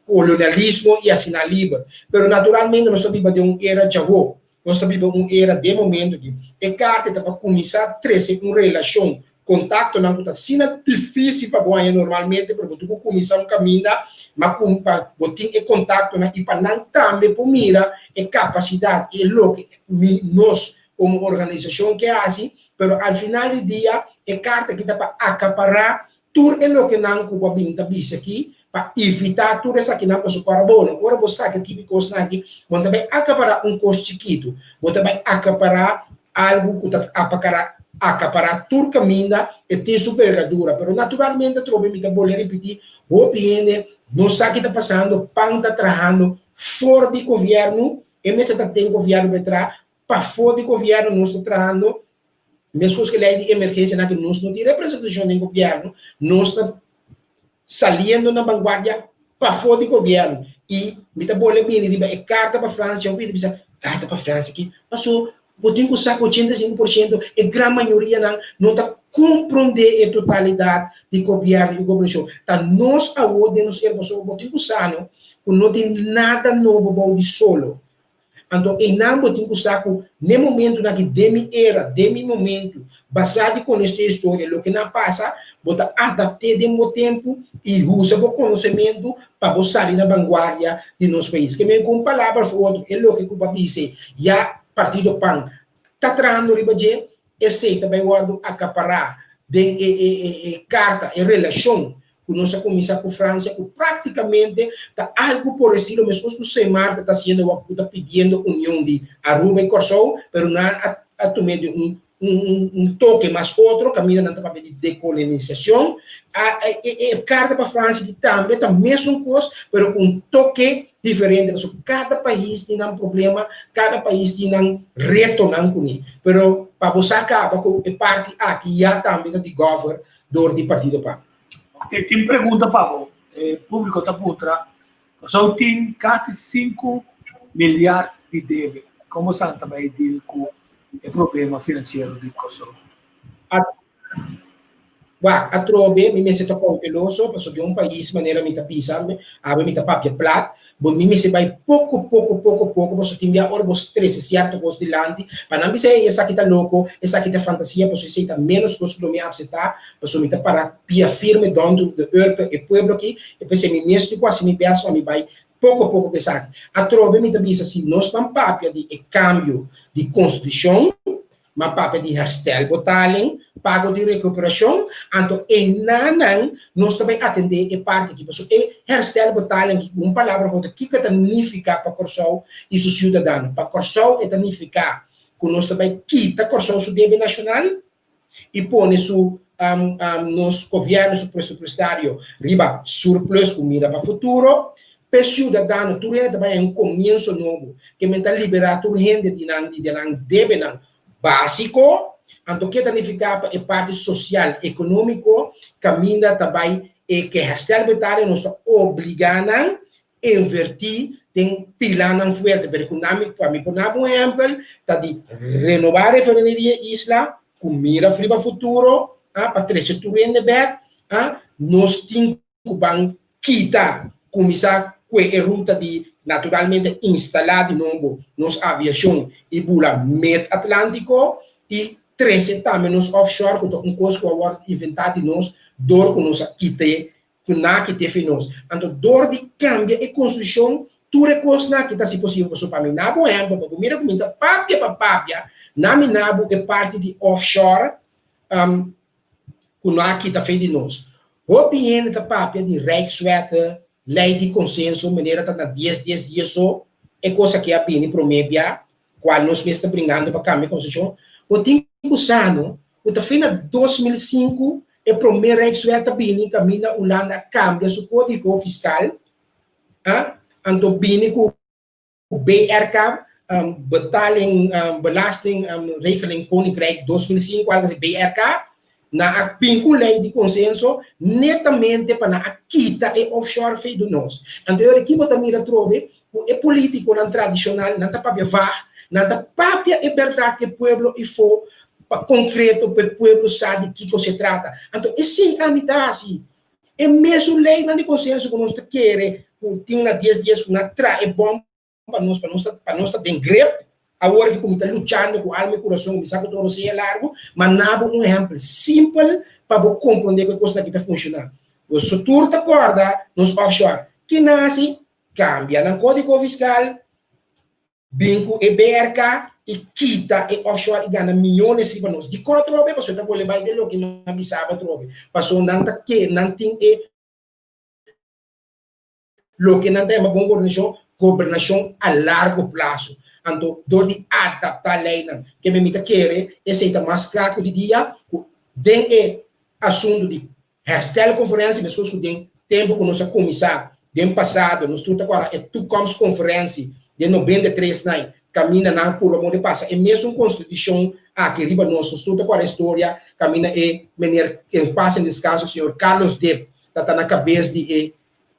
kolonialismo i asina liber. Pero naturalmente nos ta biba den un era djawo, nos ta biba un era den momento aki e karta ta pa kuminsá trese un relashon Kontaktonan ku ta asina difísil pa bo haña normalmente, pero bo tin ku kuminsá un kaminda ma ku pa bo tin e kontaktonan i pa nan tambe por mira e kapasidat i e loke mi nos komo organisashon ke hasi, pero al final di dia e karta aki ta pa akapará tur e lokenan ku bo a bin ta bisa aki pa evitá tur esakinan pasobra ora bo no ora bo saka e tipo di kosnan aki bo no ta bai akapará un kos chikitu, bo ta bai akapará algu ku ta apakará akapará tur kaminda e tin su bergadura pero naturalmente atrobe mi ta bolbe ripití hopi hende no sa ki ta pasando pan ta trahando for di gobièrnu e mester ta den gobièrnu pa e traha pafó di gobièrnu nos ta trahando meskos ku e lei di emergensia nan ku nos no tin representashon den gobièrnu nos ta saliendo na vanguardia pafó di gobièrnu i mi ta bolbe bini riba e karta pa Fransia hopi ta bisa karta pa Fransia ki paso bo tin ku sa ku 85% e gran mayorianan no ta komprondé e totalidat di gobièrnu i gobernashon ta nos awor den nos era pasobra bo tin ku sa no ku no tin nada nobo bou di solo. Anto einan bo tin ku sa ku n'e momentunan aki den mi era, den mi momentu, basá di konosé historia, loke nan pasa, bo ta adapt'é den bo tempu i usa bo konosementu pa bo sali na vanguardia di nos pais. Ke men ku un palabra òf otro, e loke ku bo a bisa ya Partido pan ta trahando riba dje, esei ta bai wòrdu akapará den e e e karta, e relashon ku nos a kuminsá ku Fransia ku práktikamente ta algu por estilo meskos ku Sint Maarten ta hasiendo awor ku ta pidiendo union di Aruba i Kòrsou pero nan a a tum'é di un un un toke mas otro kaminda nan ta papia di dekolonisashon a e e karta pa Fransia di tambe ta mesun kos pero ku un toke diferente pasobra kada pais tin nan problema kada pais tin nan retonan kuné pero pa bo sa kaba ku e parti aki ya tambe ta di gòver dor di Partido pan. Ok, tin pregunta pa bo. E públiko ta puntra, Kòrsou tin kasi 5 milyard di debe. Komo san ta bai deal ku e problema finansiero di Kòrsou? Wak, atrobe mi mester ta kouteloso pasobra den un pais manera mi ta bisa, awe mi ta papia plat, Bo mi mester bai poko poko poko poko pasobra tin bia ora bo trese sierto kos dilanti pa nan bisa ey esaki ta loko, esaki ta fantasia pasobra esey ta menos kos ku lo mi apseptá pasobra mi ta para pia firme down to the earth pa e pueblo aki e p'esey mi mes tin ku hasi mi best pa mi bai poko poko ku esaki. Atrobe mi ta bisa si nos ban papia di e kambio di konstitushon Ma papia di herstelbetaling, pago di recuperacion, anto enanan nos ta bay atende e parti aki. Pasobra e herstelbetaling aki, cu un palabra of otro, kico e ta nifica pa Corsou y su ciudadano? Pa Corsou e ta nifica cu nos ta bay kita Corsou su debe nacional y pone su nos gobierno su presupuestario riba surplus cu mira pa futuro. P'e ciudadano tur hende ta bay un comienso nobo, ke men ta libera tur hende di nan di nan debenan basico, anto ke ta nifica pa e parti social, economico, caminda ta bay e ke herstelbetaling nos ta obliga nan inverti den pilanan fuerte, pero ku nan pa mi por naba un ehempel ta di renoba refineria Isla ku mira riba futuro pa trece tur hende bek, nos tin ku ban kita kuminsá kue e ruta di naturalmente instalá di nobo nos aviashon i bula Mid Atlántiko i trese tambe nos offshore ku ta un kos ku a wòrdu inventá di nos dor ku nos a kit'é ku nan a kit'é fi nos. Anto dor di kambia e konstitushon tur e kosnan aki ta hasi posibel pasobra pa mi na bo ehèmpel pa bo mira ku mi ta papia pa papia na mi na bo e parti di offshore ku no a kita fe di nos. Hopi hende ta papia di Rijkswetten, lei di konsenso, manera ta na dies dies dies so. E kos aki a bini promé bia, kual nos mes ta bringando pa kambia konstitushon. Bo tin ku sa no, ku ta fin na 2005 e promé Rijkswet a bini kaminda Hulanda a kambia su kódigo fiskal, a, anto bini ku BRK, Betaling Belasting Regeling Koninkrijk 2005, algo así, BRK, nan a bin ku un lei di konsenso netamente pa nan a kita e offshore fee di nos. Anto e ora aki bo ta mira atrobe ku e politikonan tradishonal nan ta papia vag, nan ta papia e bèrdat ku e pueblo ifo pa konkreto pa e pueblo sa di kiko se trata. Anto esei ami ta hasi. E mesun leinan di konsenso ku nos ta kere ku tin na dies dies ku nan traha e bòm pa nos, pa nos ta, pa nos ta den grip, awor ku mi ta luchando ku alma i kurason, mi sa ku ta ora sea largu, ma na bo un ehèmpel simpel pa bo komprondé ku e kosnan aki ta funshoná. Boso tur ta kòrda nos offshore. Ki nasi? Kambia nan kódigo fiskal, bin ku e BRK i kita e offshore i gana miyones riba nos. Dikon atrobe? Pasobra e ta bole bai den loke mi a bisa bo atrobe. Pasobra nan ta ke, nan tin e loke nan ta yama bon gobernashon, gobernashon a largo plaso. Anto dor di adaptá leinan, ke mi ta kere esei ta mas kla ku di dia ku den e asuntu di herstelconferentie, meskos ku den tempu ku nos a kuminsá den pasado, nos tur ta kòrda e toekomstconferentie den 93 nai, kaminda nan purba moda pasa e mesun konstitushon aki riba nos. Nos tur ta kòrda e storia kaminda e meneer, en paz en descanso, señor Carlos Dip ta ta na kabes di e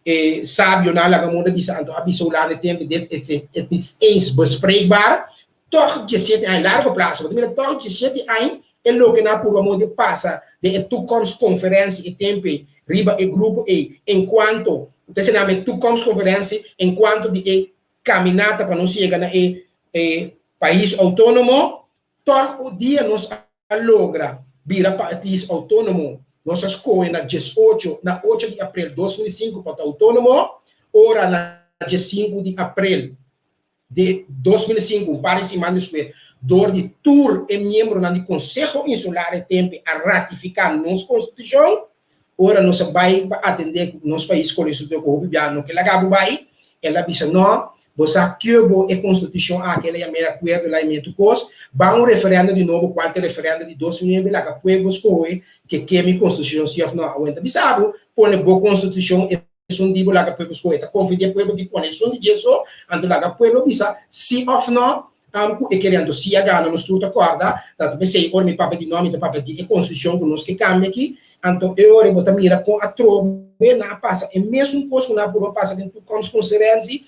e sabionan laga moda bisa anto a bisa Hulanda e tempu dit het niet eens bespreekbaar toch 17 aña largo plazo bo ta mira toch 17 aña e loke nan a purba moda pasa den e toekomstconferentie e tempu ei riba e grupo ei encuanto ta esei nan e toekomstconferentie encuanto di e caminata pa nos yega na e e pais autonomo Tòg un dia nos a logra bira país outónomo. Nos a skohe na 18, na ocho di aprel 2005 pa ta outónomo, ora na 15 di aprel di 2005, un par di siman despues, dor di tur e miembronan di Konseho Insular e tempe a ratifiká nos konstitushon, ora nos a bai pa atendé ku nos pais kolisitó ku hopi bia no ke laga bo bai, el a bisa no, bo sa ke bo e konstitushon aki, el a yama e akuerdo, el a yama e tur kos, ban un referendo di nobo, kual ta e referendo di 2009, laga pueblo skohe ke ke mi konstitushon si òf no. Awe ta bisa bo, pone bo konstitushon esun di bo laga pueblo skohe, ta konfia di e pueblo di pone esun di dje so, anto laga pueblo bisa si òf no ku e kere. Anto si a gana nos tur ta kòrda, ta ta p'esei ora mi papia di no, mi ta papia di e konstitushon ku nos ke kambia aki, anto e ora bo ta mira kon atrobe nan a pasa e mesun kos ku nan a purba pasa den toekomstconferentie,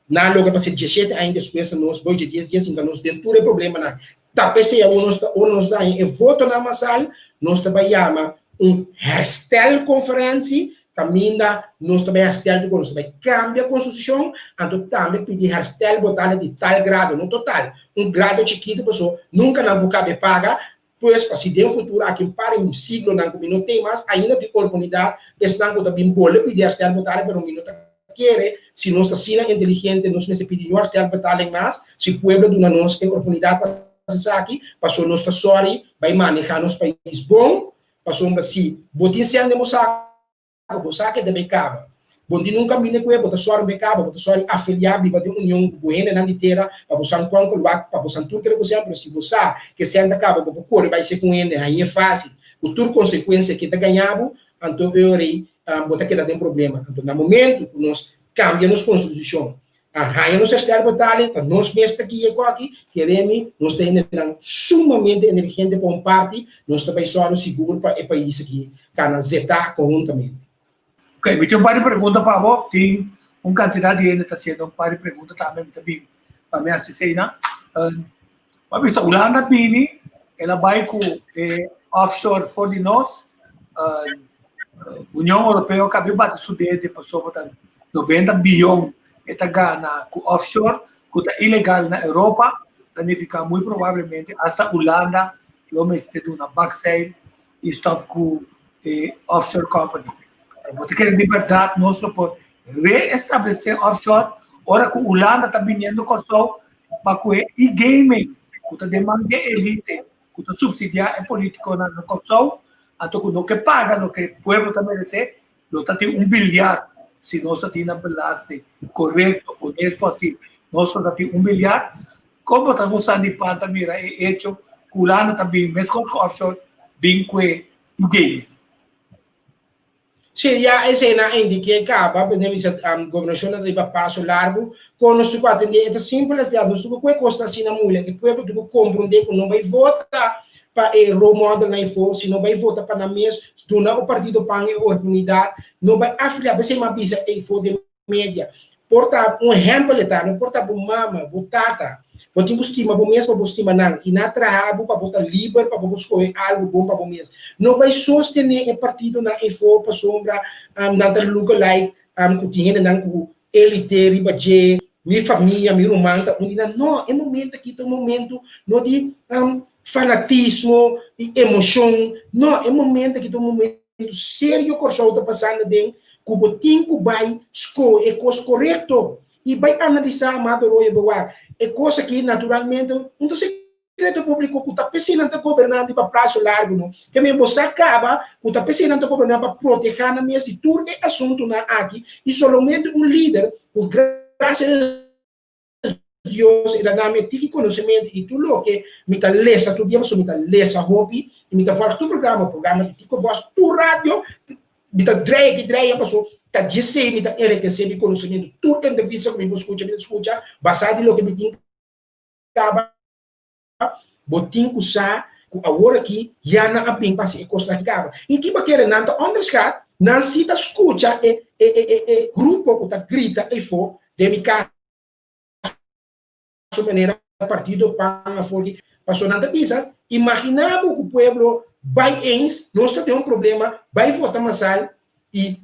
nan a logra pasa 17 aña despues ta nos boy dje dies dies hinka nos den tur e problemanan. Ta p'esei awor nos ta ora nos daña e votonan masal, nos ta bai yama un herstelconferentie kaminda nos ta bai herstel tur kos, nos ta bai kambia konstitushon, anto tambe pidi herstel botando di tal grado, no total, un grado chikitu paso nunka nan por kabe paga, pues pa si den futuro aki un par di siglonan ku mi no ten mas ainda tin oportunidat pa esnan ku ta bin bole pidi herstel botando pero mi no ta kere si nos ta asina inteligente nos mester pidi no herstel betaling mas si pueblo duna nos e oportunidat pa hasi esaki paso nos ta sòri bai maneha nos pais bon. Pasobra si bo tin sèn den bo sako, bo sa ke ta bay kaba. Bo no tin nunka mine ku e, bo ta sòru bay kaba, bo ta sòru afiliá biba den union ku bo hendenan di tera pa bo san kon ku wak, pa bo san tur kere ku sèn, pero si bo sa ke sèn ta kaba, bo por kore bay se ku un hende, hañ'é fásil, ku tur konsekuensia ke ta gaña bo, anto e ora ei bo ta keda den problema. Anto na momentu ku nos kambia nos konstitushon, A haña nos herstel botale, ta nos mes ta guia ku aki, keremi nos ta hendenan sumamente inteligente pa un parti, nos ta bai sòru sigur pa e pais aki kana zetá konhuntamente. Ok, mi tin un par di pregunta pa bo, tin un kantidat di hende ta hasiendo un par di pregunta tambe, mi ta bin pa mi hasi eseinan. Bo a bisa Hulanda bini, el a bai ku e offshore for di nos, Union Europeo kabi bati su dede pasobra ta 90 biyon e ta gana ku offshore ku ta ilegal na Europa, ta nifiká muy probablemente asta Hulanda lo mester duna bakzeil i stòp ku e offshore company. Bo ta kere di bèrdat nos lo por reestablesé offshore ora ku Hulanda ta biniendo Kòrsou pa ku e e-gaming ku ta den man di e elite ku ta supsidiá e polítikonan na Kòrsou, anto ku no ke paga loke pueblo ta meresé, lo ta tin un biliar si nos ta tin nan belasting korekto, honesto así. Nos ta tin un milyar. Kon bo ta gusta di pan ta mira e echo ku Hulanda ta bin meskos ku offshore bin kue idea? Sí, ya esei nan a indiké kaba, pero den bisa gobernashon ta riba paso largu, kon nos tuku atendé e ta simpel asina, nos tuku ku e kos ta asina moeilijk, e pueblo tuku komprondé ku no bai vota pa e role modelnan efo, sino bai vota pa nan mes, duna o partido pan e oportunidat, no bai afiliá, p'esei mi a bisa efo den media. Por ta un ehèmpel e ta, no por ta bo mama, bo tata. Bo tin ku stima bo mes pa bo stima nan i nan a traha bo pa bo ta liber pa bo por skohe algu bon pa bo mes. No bai sostené e partidonan efo pasobra nan ta look alike ku tin hendenan ku elite riba dje, mi famia, mi ruman ta un di nan. No, e momento aki ta un momento no di fanatismo i emoshon, no, e momento aki ta un momento serio Kòrsou ta pasando aden ku bo tin ku bai skohe e kos korekto i bai analisá Amado Royo bo wak e kos aki naturalmente un ta sekreto públiko ku ta p'esei nan ta goberná riba plaso largu no ke men bo sa kaba ku ta p'esei nan ta goberná pa protehá nan mes di tur e asuntunan aki i solamente un lider ku grasia Dios el a dami e tiki konosementu i tur loke mi ta lesa tur dia pasobra mi ta lesa hopi i mi ta vòlg tur programa, programa di Tico Vos, tur radio mi ta drei aki drei pasobra ta djesei mi ta enrekesé mi konosementu tur entrevista ku mi por skucha mi ta skucha basá di loke mi tin kaba. Bo tin ku sa ku awor aki ya nan a bin pa hasi e kosnan aki kaba. I ki bo kere nan ta onderschat? Nan si ta skucha e e e e grupo ku ta grita eyfo den mi kaso manera partido pan afor di paso nan ta bisa imagina bo ku pueblo bai eens nos ta den un problema bai vota masal i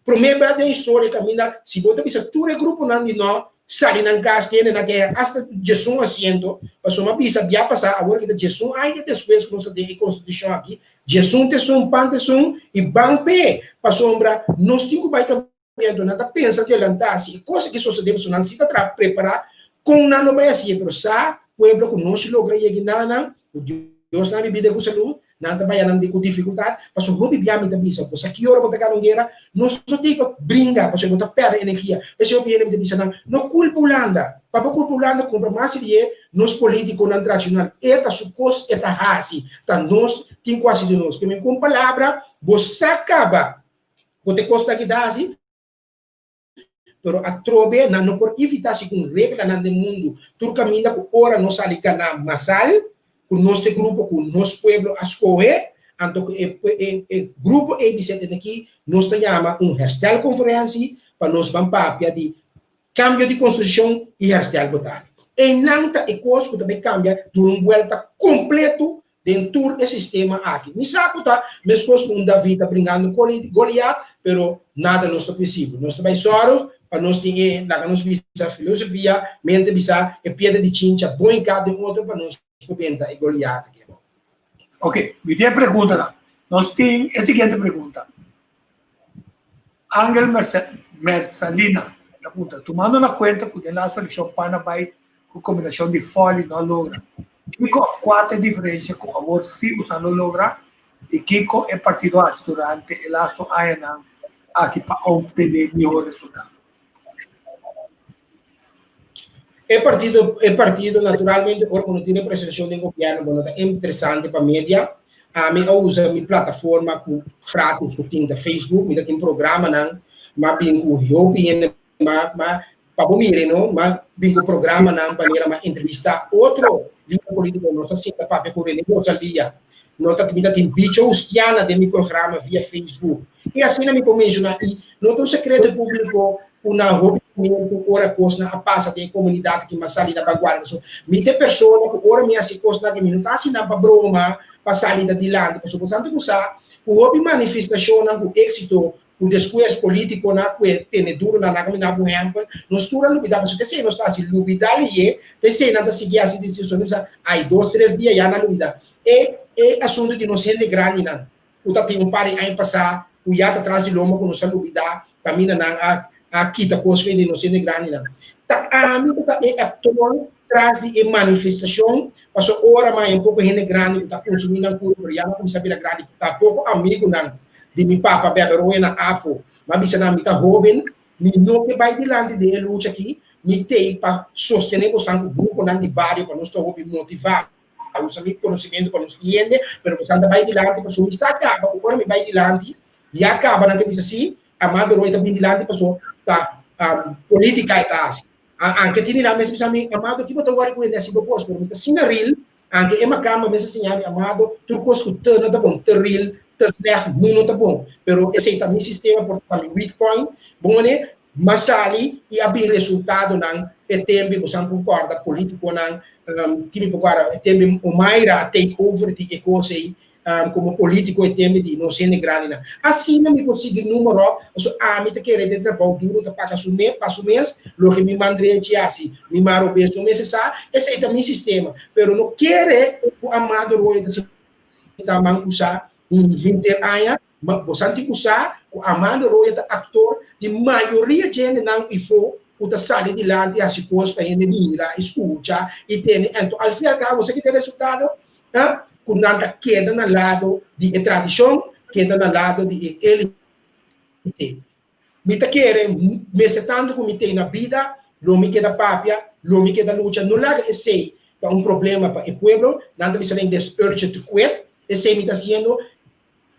Promé bes den historia kaminda si bo ta bisa tur e gruponan di no sali nan kas kende nan ke hasta djesun asiento, pasobra mi a bisa bia pasá awor ki ta djesun aña despues ku nos ta den e konstitushon aki, djesun t'esun, pan t'esun i ban p'e, pasobra nos tin ku bai kambiando, nan ta pensa adelantá si e kos aki sosodé pasobra nan si ta traha prepará kon nan lo bai hasié, pero sa pueblo ku nos logra yega i nan ku Dios nan bibida ku salud. Nan ta baya nan di ku difikultat, pasobra hopi bia mi ta bisa, bo sa ki ora bo ta gana un guera? Nos no tin pa bringa, pasobra bo ta pèrdè energia. P'esei hopi hende mi ta bisa nan, no kulpa Hulanda. Pa bo kulpa Hulanda kumpra mas di e nos politikonan tradishonal. E ta su kos e ta hasi, ta nos tin ku hasi di nos. Ke men ku un palabra, bo sa kaba ku ta e kosnan ki ta hasi. Pero atrobe nan no por evitá segun reglanan den mundu. Tur kaminda ku ora nos sali ganá masal ku nos te grupo ku nos pueblo a skohe, anto ku e e grupo ei bisé tene aki nos ta yama un herstelconferentie pa nos ban papia di kambio di konstitushon i herstel botánico. Einan ta e kos ku ta bai kambia duna un buelta kompleto den tur e sistema aki. Mi sa ku ta meskos ku un David ta bringando Goliat, pero nada nos ta prinsipio. Nos ta bai sòru pa nos tin e, laga nos bisa, filosofia, mente bisa, e piedra di chincha bon hinká den otro pa nos por benta e Goliat aki abou. Ok, mi tin e preguntanan. Nos tin e siguiente pregunta. Angel Mersalina ta puntra, Tumando na kuenta ku den laatste elekshon PAN a bai ku kombinashon di fòli no a logra, Kiko of kua ta e diferensia ku awor si usa lo logra i kiko e partido a hasi durante e lasto añanan aki pa obtene mihor resultado? E partido, e partido naturalmente ora ku no tin representashon den gobièrnu bo no ta interesante pa media. Ami a usa mi plataforma ku gratis ku tin ta Facebook, mi ta tin programanan, m'a bin ku hopi hende ma ma Pa bo mira no, m'a bin ku programanan manera m'a entrevistá otro lider polítiko, nos a sinta papia ku Rene Rosalia, no ta mi ta tin Bicho Hustiana den mi programa via Facebook. I asina mi por menshoná i no ta un sekreto públiko ku na hopi momentu ora kosnan a pasa den e komunidat aki m'a sali na vanguardia. Pasobra mi ta e persona ku ora mi hasi kosnan aki mi no ta hasi nan pa broma, pa sali ta dilanti, pasobra bo santu ku sa ku hopi manifestashonnan ku éksito ku despues politikonan ku e tene duro na nan kaminda por ehempel, nos tur a lubida pasobra esei nos ta hasi lubida lihé, ta esei nan ta sigui hasi desishon nos ai dos tres dia ya nan lubida. E e asuntu di nos hende grandinan ku ta tin un par di aña pasá ku ya ta tras di lomba ku nos a lubida kaminda nan a a kita kos fe di nos hende grandinan. Ta ami ku ta e aktor tras di e manifestashon pasobra ora mas un poko hende grandi ku ta konsumí nan kuru pero ya nan kuminsá bira grandi ta poko amigunan di mi papa bebe roe na afo. M'a bisa nan mi ta hoben, Mi no ke bai dilanti den e lucha aki, mi tei pa sostené bosan ku gruponan di bario pa nos ta hopi motivá, usa mi konosementu pa nos kliente, pero bosan ta bai dilanti pasobra mi sa kaba ku ora mi bai dilanti, ya kaba nan ta bisa si, Amado Roy ta bin dilanti pasobra ta polítika e ta hasi. Anke tini nan mes bisa mi, Amado ki bo ta wòri ku hende hasi bo kos? Pero mi ta asina ril, anke e makamba mes a siña mi, Amado, tur kos ku te no ta bon, te ril, te slecht, no no ta bon. Pero esei ta mi sistema, por ta mi weak point. Bon manera, m'a sali i a bin resultadonan e tembe, bosan por kòrda politikonan, ki mi por kòrda, e tembe Omaira a take over di e kos ei, komo polítiko e tembe di nos hende grandinan. Asina mi por sigui número, pasobra ami ta kere den trabou duro ta paga su mes, pa su mes, loke mi man drechi hasi, mi man robes no mester sa, esei ta mi sistema. Pero no kere ku Amado Roy ta sinta man kusá henter aña, ma bosan tin ku sa ku Amado Roy ta aktor di mayoria dje hendenan ifó ku ta sali dilanti hasi kos pa hende mira i skucha i tende. Anto al fin i al kabo bo sa ki ta e resultado? Ta ku nan ta keda na lado di e tradishon, keda na lado di e élite. Mi ta kere mester tantu ku mi tei na bida, lo mi keda papia, lo mi keda lucha. No laga esei ta un problema pa e pueblo. Nan ta bisa na ingles urge to quit. Esei mi ta hasiendo.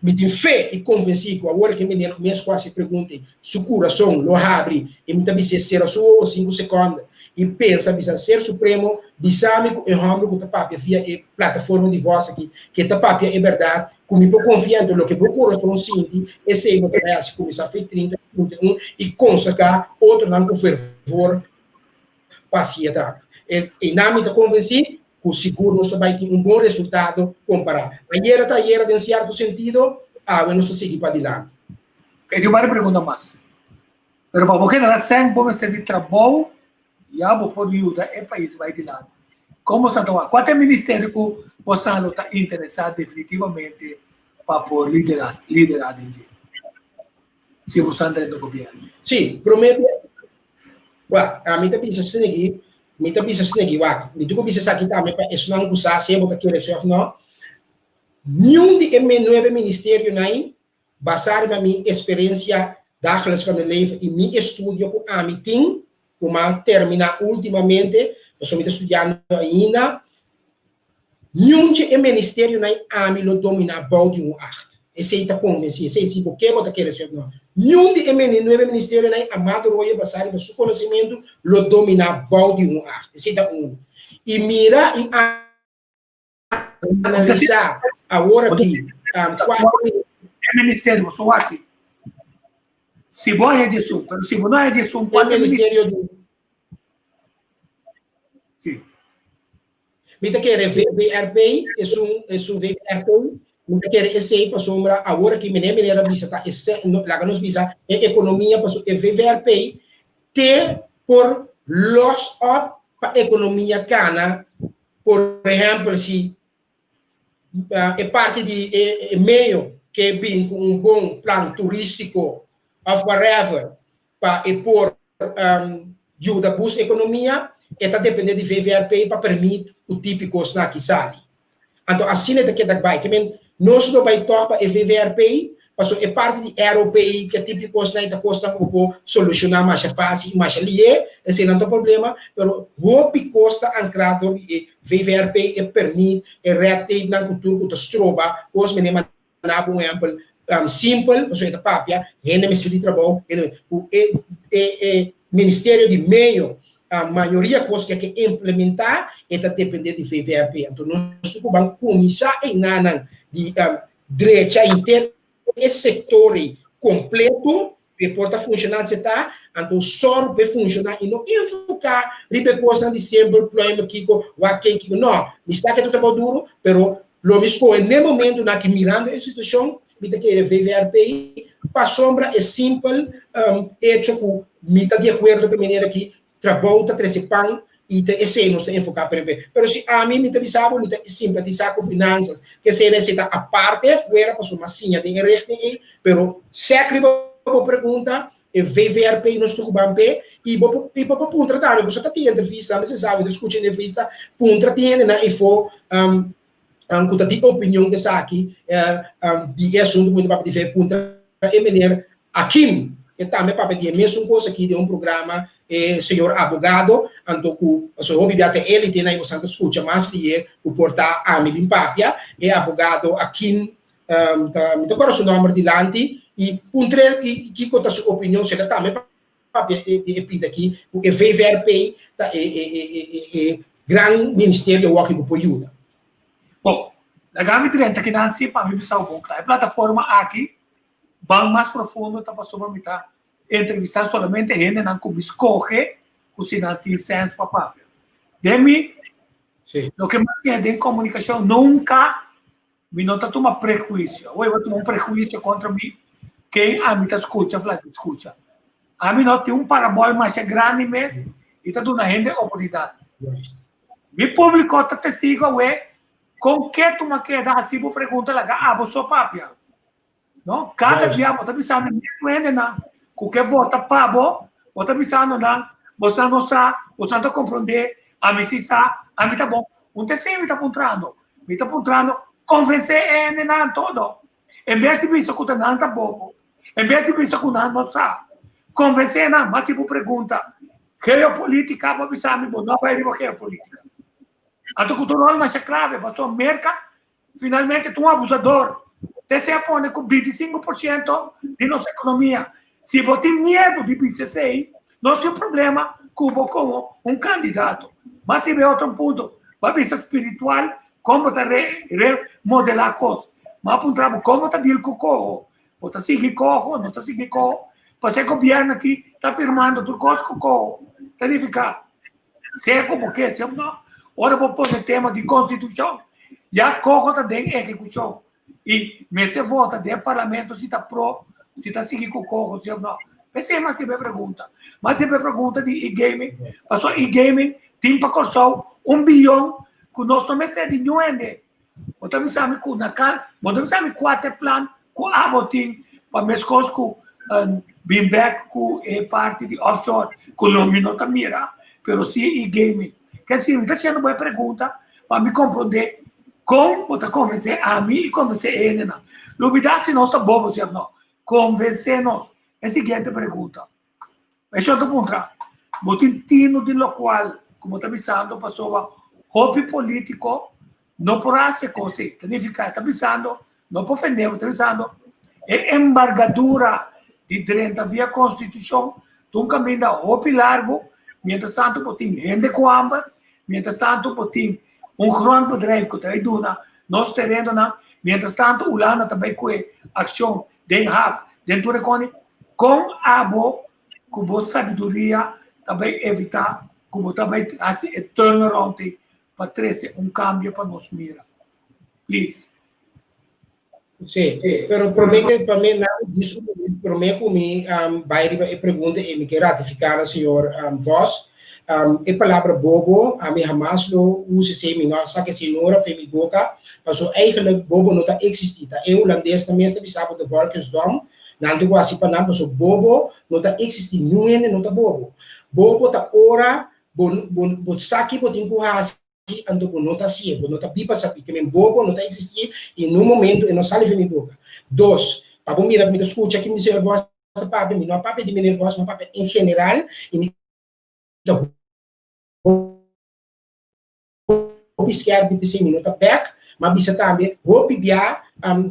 Mi tin fe i konvensí ku awor ku e meneer kuminsá ku hasi pregunta ei, su kurason lo habri i mi ta bis'é sera su wowo sinku sekònde i pensa, bisa, Ser Supremo, bisa mi ku e hòmber ku ta papia via e plataforma di vòs aki, ku e ta papia e bèrdat, ku mi por konfia. Anto loke bo kurason sinti, esei bo ta bai hasi. Kuminsá fe 30, 31 i konsagrá otronan ku fervor pa hasi e trabou. I nan mi ta konvensí ku sigur nos ta bai tin un bon resultado kompará. Ayera ta ayera den sierto sentido, awe nos ta sigui padilanti. Oke, tin un par di pregunta mas. Pero pa bo generá sèn bo mester di trabou, ya bo por yuda e pais bai dilanti. Komo sa ta wak? Kua ta e ministerio ku bosan lo ta interesá definitivamente pa por liderá liderá den dje? Si bosan drenta gobièrnu. Sí, promé Wak, ami ta bisa snegi, mi ta bisa snegi, wak, mi tuko bisa esaki tambe pa esnan ku sa si bo ta kere si òf no. Niun di e nuebe ministerionan ei, basá riba mi esperensia dagelijks van de leven i mi estudio ku ami tin, ku m'a terminá últimamente, pasobra mi ta studiando ainda, Niun dje e ministerionan ei ami lo dominá bou di un acht. Esei ta konvensí. Esei si bo ke bo ta kere si òf no. Niun di e nuebe ministerionan ei Amado Roye basá riba su konosementu lo dominá bou di un acht. Esei ta unu. I mira i analisá awor aki kua E ministerio bo so wak si bo a djesun, pero si bo no a djesun, kua ta e ministerio di. Si. Mi ta kere VVRP, esun, esun VVRP, mi ta kere esei pasobra awor aki meneer meneer a bisa ta ese, no, laga nos bisa e ekonomia paso e VVRP te por los op pa ekonomia kana, por ehempel si e parti di e meyo ke bin ku un bon plan turistiko of whatever pa e por yuda boost ekonomia, e ta depende di VVRP pa permit ku tipi kosnan aki sali. Anto asina e ta keda bai. Ke men nos lo bai tòg pa e VVRP, pasobra e parti di ROP, ke tipi kosnan ei ta kosnan ku bo por solushoná masha fásil i masha lihé, esei nan ta problema, pero hopi kos ta ankrá dor di e VVRP, e permit, e red tape nan ku tur ku ta stroba kos, mene na bo un ehempel simpel, pasobra e ta papia, hende mester di trabou, hende ku e e e ministerio di medio mayoria kos ku a ke implementá e ta dependé di VVRP. Anto nos tin ku ban kuminsá einanan di drecha henter e sektor ei kompleto pa e por ta funshoná si e ta, anto sòru pa e funshoná i no enfoká riba e kosnan di semper, pluim kiko, wak ken kiko. No, mi sa ke ta trabou duru, pero Lo mi skohe n'e momentunan aki mirando e situashon, mi ta kere VVRP pasobra e simpel echo ku mi ta di akuerdo ku e manera ki trabou ta trese pan i ta esei nos ta enfoká premé. Pero si ami mi ta bisa bo mi ta simpatisá ku finansas, ke esei esei ta aparte fuera pasobra mi a siña den e richting ei, pero sèk riba bo pregunta e VVRP nos ta ku ban p'e i bo por i bo por puntra tambe, boso ta tin entrevista, mester sa bo ta skucha entrevista, puntra tin hendenan efo ku ta di opinion ku esaki di e asuntu ku mi ta papia di fe, puntra e meneer Akim. E tambe papia di e mesun kos aki den un programa e señor abogado, anto ku pasobra hopi bia ta elite nan i bosan ta skucha mas lihe ku por ta ami bin papia. E abogado Akin ta mi ta kòrda su nòmber dilanti i puntr'é kiko ta su opinion si e ta tambe papia di e pida aki ku e VVRP ta e e gran ministerio awor ku por yuda. Bon, laga mi drenta kinan si pa mi bisa bo bon kla. E plataforma aki ban mas profundo ta pasobra mi ta entrevistá solamente hendenan ku mi skohe ku si nan tin sèns pa papia. Den mi, loke mi a siña den komunikashon nunka mi no ta tuma prehuisio. Awor bo tuma un prehuisio kontra mi, ken ami ta skucha òf laga skucha? Ami no tin un parabòl masha grandi mes i ta duna hende oportunidat. Mi públiko ta testigo awe kon ketu mi a keda hasi bo pregunta laga abo so papia. No, kada bia bo ta bisando e mes hendenan ku ke vota pa bo, bo ta bisando nan, boso no sa, boso no ta komprondé, ami si sa, ami ta bon. Un ta esei mi ta puntrando, mi ta puntrando, konvensé e hendenan todo. En bes di bisa ku ta nan ta bobo, en bes di bisa ku nan no sa, konvensé nan. Ma si bo pregunta geopolítika, bo bisa mi bo no bai riba geopolítika. Anto ku ta un ròl masha klave, pasobra Merka Finalmente ta un abusador. Te a pone ku 25% di nos ekonomia. Si bo tin miedu di bisa esei, nos tin un problema ku bo komo un kandidato. Mas riba e otro punto, bo a bisa spiritual kon bo ta remodelá kos. Bo a puntra bo kon bo ta deal ku koho. Bo ta sigui koho, no ta sigui koho? Pasobra e gobièrnu aki ta firmando tur kos ku koho. Ta nifiká Sea ku bo ke, si òf no, ora bo pone tema di konstitushon, ya koho ta den ehekushon i mester vota den parlamento si ta pro, si ta sigui ku koho, si òf no. P'esei mi a hasiba e pregunta. Mi a hasiba e pregunta di e-gaming, pasobra e-gaming tin pa Kòrsou un biyon ku nos no mester di niun hende. Bo ta bisa mi ku na kal, bo ta bisa mi kua ta e plan ku abo tin pa meskos ku bin bek ku e parti di offshore ku lo mi no ta mira, pero si e-gaming. Ker si mi ta hasiendo bo e pregunta pa mi komprondé kon bo ta konvensé ami i konvensé e hendenan. Lubidá si nos ta bobo si òf no. Konvensé nos. E siguiente pregunta. Esho ta puntra, Bo tin tino di lokual ku bo ta bisando pasobra hopi polítiko no por hasi e kos ei? Ta nifiká e ta bisando, no por ofendé bo, ta bisando e embargadura di drenta via konstitushon ta un kaminda hopi largu, mientras tantu bo tin hende ku hamber, mientras tantu bo tin un grondbedrijf ku ta bai duna nos terenonan, mientras tantu Hulanda ta bai ku e akshon den haf, den tur e koni, kon abo ku bo sabiduria ta bai evitá ku bo ta bai hasi e turnaround ei pa trese un kambio pa nos mira? Please. Sí, pero promé ke pa mi nan di su promé ku mi bai riba e pregunta ei mi ke ratifiká na señor Vos. E palabra bobo ami hamas lo usa esei, mi no a saka esei nora for mi boka, paso eigenlijk bobo no ta eksistí, ta e hulandesnan mes ta bisa bo de volk is dom, nan tin ku hasi pa nan, paso bobo no ta eksistí, niun hende no ta bobo. Bobo ta ora bo bo bo sa ki bo tin ku hasi anto bo no ta hasié, bo no ta biba sabí, ke men bobo no ta eksistí i niun momento e no sali for mi boka. Dos, pa bo mira mi ta skucha ki mi señor Vos ta papia, mi no a papia di meneer Vos, mi a papia en general i mi ta hopi skerpi p'esei mi no ta bek, ma bisa tambe hopi bia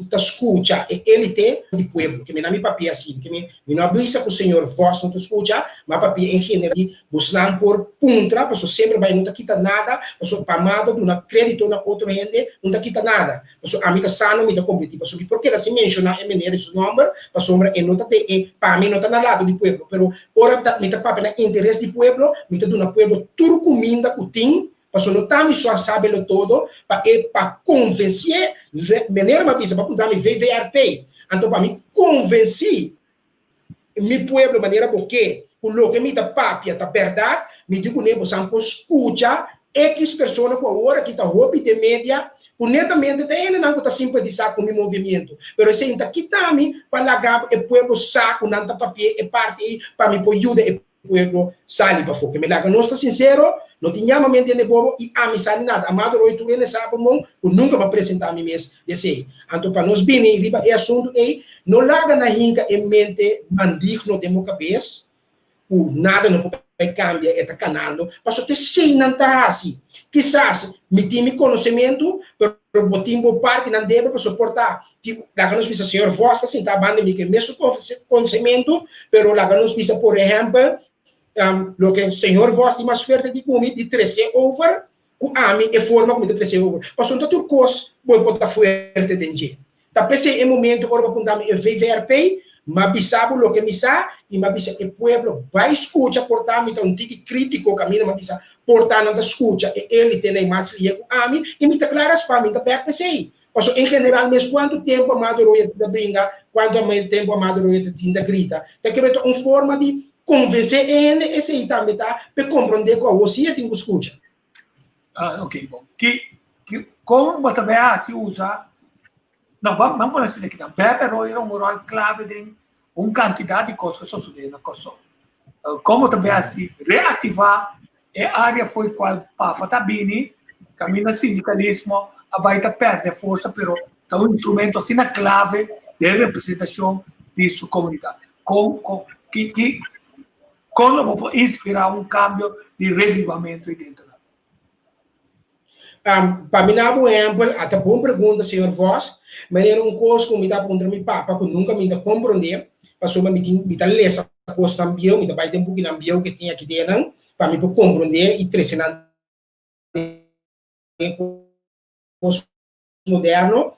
ta skucha e elite di pueblo, ke mi na mi papia asina, ke mi mi no a bisa ku señor Vos no ta skucha, ma papia en general di bosnan por puntra, pasobra semper bai no ta kita nada, pasobra pa mado duna kredito na otro hende no ta kita nada. Pasobra ami ta sano, mi ta kompetí. Pasobra mi por keda sin menshoná e meneer i su nòmber, pasobra e no ta den e, pa mi no ta na lado di pueblo. Pero ora mi ta papia na interes di pueblo, mi ta duna pueblo tur kuminda ku tin, pasobra no ta mi so a sabelo todo, pa e pa konvensié, meneer mi a bisa pa puntra mi VVRP, anto pa mi konvensí mi pueblo manera bo ke, ku loke mi ta papia ta bèrdat, mi di kuné bosan por skucha ekis persona ku awor aki ta hopi den media, ku netamente ta hendenan ku ta simpatisá ku mi movimiento. Pero esei no ta kita mi pa laga e pueblo sa ku nan ta papi'é e parti ei pa mi por yuda e pueblo sali pafó. Ke mi laga nos ta sinsero, no tin yamamentu hende bobo i ami sa di nada. Amado Roy tur hende sa bon ku nunka mi a presentá mi mes di esei. Anto pa nos bini riba e asuntu ei. No laga nan hinka e mente mandigno den bo kabes ku nada no por bai kambia, e ta kanando, pasobra ta esei nan ta hasi. Kisas mi tin mi konosementu, pero bo tin bo partinan debe pa soportá. Laga nos bisa señor Vos ta sintá banda di mi ku e mesun konosementu, pero laga nos bisa por ehèmpel loke señor Vos tin mas fuerte di ku mi di tres'é over ku ami e forma ku mi ta tres'é over. Pasobra no ta tur kos bo por ta fuerte den dje. Ta p'esei e momento ora bo punta mi e VVRP, m'a bisa bo loke mi sa i m'a bisa e pueblo bai skucha por ta mi ta un tiki kritiko kaminda m'a bisa por ta nan ta skucha e elite nan mas lie ku ami i mi ta kla raspa mi ta bèk p'esei. Pasobra en general mes kuantu tempu Amado Royer ta bringa, kuantu tempu Amado Royer ta tin ta grita. Ta kebe ta un forma di konvensé e hende esei tambe ta p'e komprondé ku awor si e tin ku skucha. Ah, ok, bon. Ki, ki, kon bo ta bay hasi usa, no, ban, ban pone asina aki nan. Beppe Roy era un rol clave den un cantidad di cos ku sosode na Kòrsou. Uh, kon bo ta bay hasi reactiva e área foi cual PAFA ta bini, caminda sindicalismo a bay ta perde forsa, pero ta un instrumento asina clave den representacion di su comunidad. Kon, kon, ki, ki, Kon lo bo por inspirá un kambio di revivamentu identidat? Pa mi na bo ehèmpel, a ta bon pregunta señor Vos, manera un kos ku mi ta puntra mi papa ku nunka mi ta komprondé, pasobra mi tin mi ta lesa kosnan bieu, mi ta bai den bukinan bieu ke tin aki den nan pa mi por komprondé i trese nan den kos moderno.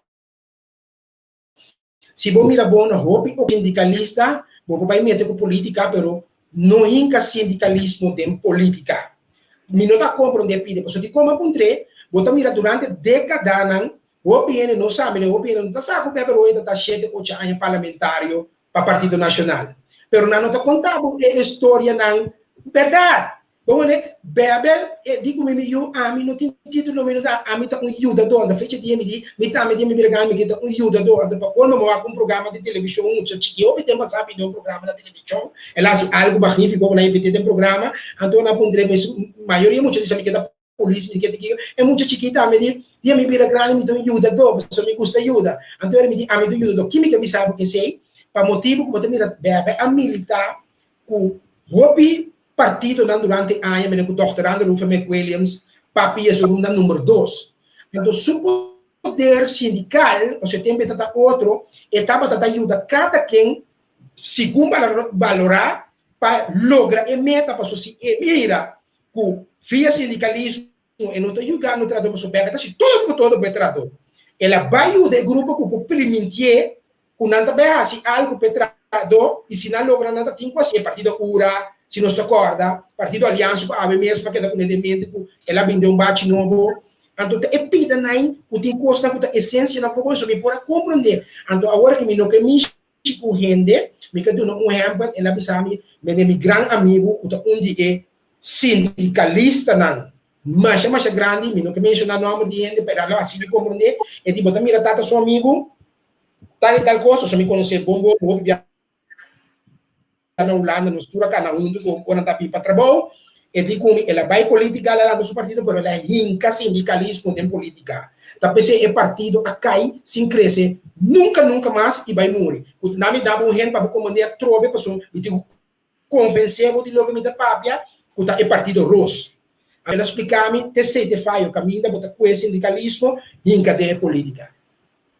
Si bo mira bon na hopi sindikalista, bo por bai mete ku politika, pero no hinka sindikalismo den politika. Mi no ta komprondé pide, pasobra di koma puntr'é, bo ta mira durante dekadanan, hopi hende no sa, mira hopi hende no ta sa ku Pepe Roy ta ta shete ocho aña parlamentario pa Partido Nashonal. Pero nan no ta konta bo e historianan bèrdat. Bo wende, Bèbè e di ku mi, mi yu, ami no tin título, mi no ta, ami ta un yudadó. Anto fecha dia mi di, mi tambe di mi bira grandi, mi ke ta un yudadó. Anto pa colmo mi wak un programa di televishon, un mucha chiki hopi tempu a sa bini un programa na televishon, el a hasi algu magnífiko ku nan invit'é den programa, anto nan a puntr'é mes, mayoria mucha di sa mi ke ta polis, mi ke ta kiko, e mucha chiki tambe di, dia mi bira grandi mi ta un yudadó, pasobra mi gusta yuda. Anto ora mi di, ami ta un yudadó, ki mi ke bisa bo kesei? Pa motibu ku bo ta mira Bèbè a militá ku hopi partidonan durante aña mene ku Dòkter Randall Ruffer McWilliams papia su rumnan number dos. Anto su poder sindikal, osea tempu e ta otro, e tabata ta yuda kada ken segun balorá pa logra e meta paso si e mira ku via sindikalismo e no ta yuda no trahadó paso bèbè ta hasi todo por todo pa e trahadó. El a bai yuda e grupo ku por primintié ku nan ta bai hasi algu p'e trahadó i si nan logra nan ta tin ku hasi e partido ura, si nos ta kòrda, partido Aliansa ku awe mes pa keda kuné den mente ku el a bini den un bachi nobo. Anto ta e pida nan ku tin kosnan ku ta esensianan ku bo mi por a komprondé. Anto awor ku mi no ke mishi ku hende, mi ke duna un ehèmpel, el a bisa mi, mene mi gran amigu ku ta un di e sindikalistanan masha masha grandi, mi no ke menshoná nòmber di hende, pero el a hasi mi komprondé, e di bo ta mira tata su amigu, Tal y tal cosa, so mi conoce bon bon, hopi bia na Hulanda, nos tur a cana hunto con ora nan ta bin pa trabou, e di cu mi el a bay politica, el a lanta su partido, pero el a hinca sindicalismo den politica. Ta p'esey e partido a cay sin crece nunca nunca mas y bay muri. Cu nan mi daba un hende pa bo comand'e atrobe pasobra mi tin cu convence bo di loke mi ta papia, cu ta e partido ros. El a splica mi t'esey t'e fayo, caminda bo ta cue sindicalismo hinca den e politica.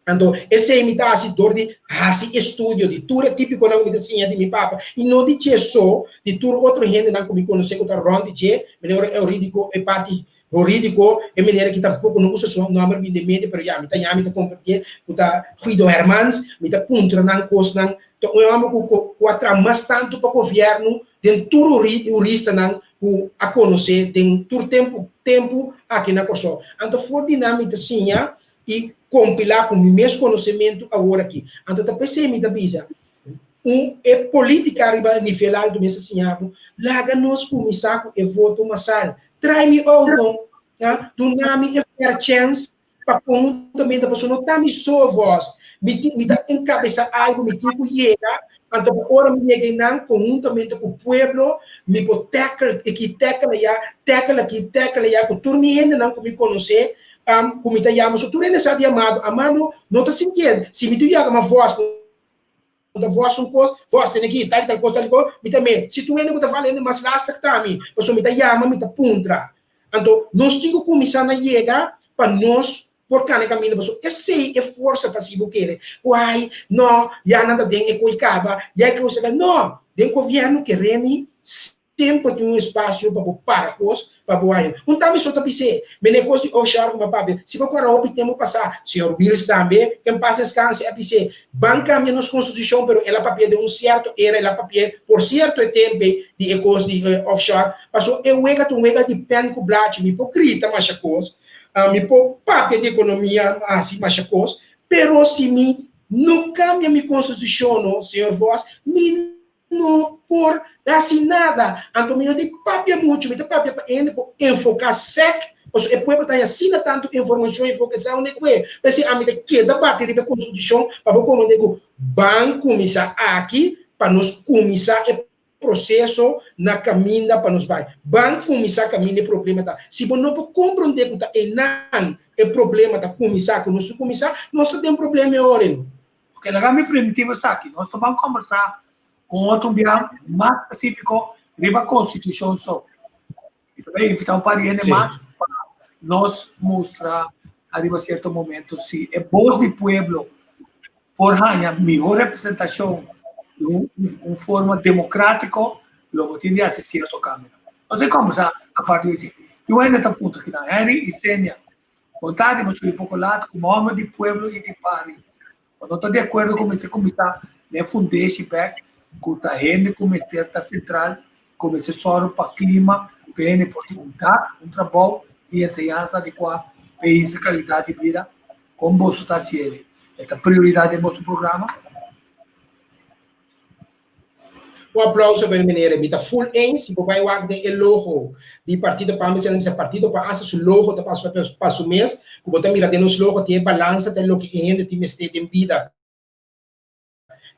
Anto, esei mi ta hasi dor di hasi estudio di tur e típikonan ku mi ta siña di mi papa, i no di dje so, di tur otro hendenan ku mi konosé ku ta rònt di dje, manera Eurídiko, e parti hurídiko, e manera ki tampoko no gusta su nòmber bin den mente, pero ya, mi ta yama, mi ta kompartié ku ta Guido Hermans, mi ta puntra nan kosnan, ta un hòmber ku ku a traha mas tantu pa gobièrnu den tur huristanan ku a konosé den tur tempu tempu aki na Kòrsou. Anto for di nan mi ta siña i kompilá ku mi mes konosementu awor aki. Anto ta p'esei mi ta bisa, un e polítika riba nivel altu mester siña bo, laga nos kuminsá ku e voto masal. Trai mi outo, ya, duna mi e fair chance pa konhuntamente, pasobra no ta mi so vòs, mi tin, mi ta enkabesá algu, mi tin ku yega, anto pa ora mi yega einan konhuntamente ku pueblo, mi por tackle aki, tackle aya, tackle aki, tackle aya, ku tur mi hendenan ku mi konosé, ku mi ta yama, so tur hende sa di Amado, Amado no ta sintié, si mi tu yaga ma vòs. Ta vos un kos, vos tene ki tal i tal kos, tal i kos, mi ta me, si tur hende ku ta fala hende mas lastig ta mi, pasobra mi ta yama, mi ta puntra. Anto, nos tin ku kuminsá na yega pa nos por kana e kaminda, pasobra esei e forsa ta si bo kere ku ai, no, ya nan ta den e koi kaba, ya e kos ta, no, den gobièrnu kere mi Semper tin un espasio pa bo para kos pa bo haña. Un tambe so ta bis'é, Mene kos di offshore ku bo a papia. Si bo kòrda hopi tempu pasá, señor Wiels tambe, ken pas deskanse, a bis'é, Ban kambia nos konstitushon, pero el a papia den un sierto era, el a papia por sierto e tempe di e kos di offshore. Paso e wega ta un wega di pèn ku blachi. Mi por grita masha kos, mi por papia di ekonomia, hasi masha kos, pero si mi no kambia mi konstitushon, no, señor Vos, mi No por hasi nada. Anto mi no tin papia muchu, mi ta papia pa hende por enfoká sèk, pasobra e pueblo ta haña asina tantu informashon i fokesá unda ku e. P'esei ami ta keda bati riba e konstitushon pa bo komprendé ku ban kuminsá aki pa nos kuminsá e proseso na kaminda pa nos bai. Ban kuminsá kaminda e problema ta. Si bo no por komprendé ku ta einan e problema ta kuminsá ku nos ta kuminsá, nos ta den problema e ora ei. Ok, laga mi primitivo esaki. Nos ta ban kombersá un otro bia mas spesífiko riba konstitushon so. I ta bai invitá un par di hende mas pa nos mustra ariba sierto momento si e bos di pueblo por haña mihó representashon di un un forma demokrátiko, lo bo tin di hasi sierto kambionan. Nos a kombersá aparte di esei. Tin un hende ta puntra kinan, Henry i Senia, Bon tardi, mi subi poko lat komo hòmber di pueblo i di bario. Bo no ta di akuerdo ku mester kuminsá na e fundeshi bèk ku ta hende ku mester ta sentral ku mester sòru pa klima pa hende por tin un dak, un trabou i enseñansa adekuá pa e hisa kalidat di bida? Kon boso ta hasi el? E ta prioridat den boso programa? Un aplauso pa e meneer. Mi ta full eens. Si bo bai wak den e logo di Partido pa mi bisa Partido pa hasta su logo ta pas pa su mes. Ku bo ta mira den nos logo tin e balansa ta loke e hende tin mester den bida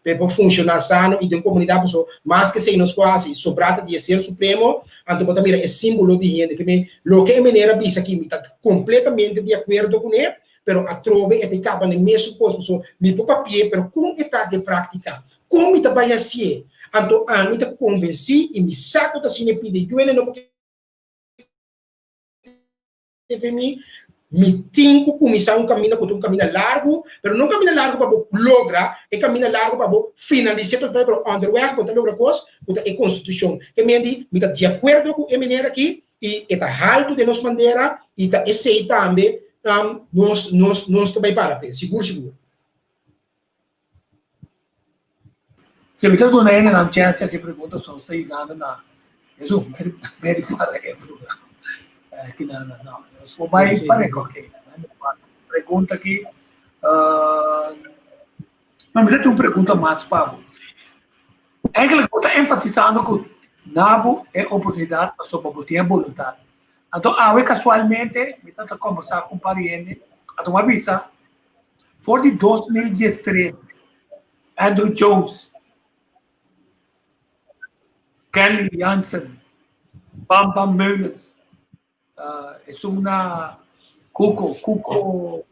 pa e por funshoná sano i den komunidat. Pasobra mas ke esei nos por hasi sobrá ta di e ser supremo. Anto bo ta mira e símbolo di hende. Ke men loke e meneer a bisa aki mi ta kompletamente di akuerdo kuné. Pero atrobe e ta kaba na e mesun kos. Pasobra mi por papi'é pero kon e ta den práktika? Kon mi ta bai hasié? Anto ami ta konvensí i mi sa ku ta asina e pidi yuele no porque fe mi, mi tin ku kuminsá un kaminda ku ta un kaminda largu, pero no un kaminda largu pa bo logra, e kaminda largu pa bo finalisá tur pero onderweg bo ta logra kos ku ta e konstitushon. Ke men di mi ta di akuerdo ku e meneer aki i e ta haltu den nos bandera i ta esei tambe nos nos nos ta bai para p'e, sigur sigur. Si mi ta duna hendenan chèns hasi pregunta so nos ta yegando na esun meri para e programa. Kina na no. Nos por bai pa rekoke. Pregunta aki. No, mi ta tin un pregunta mas pa bo. Eigenlijk bo ta enfatisando ku na bo e oportunidat pasobra bo tin e boluntat. Anto awe kasualmente mi ta kombersá ku un par di hende, anto mi a bisa For di 2013, Andruw Jones, Kenley Jansen, Bam Bam Meulens, esun na Cuco, Cuco,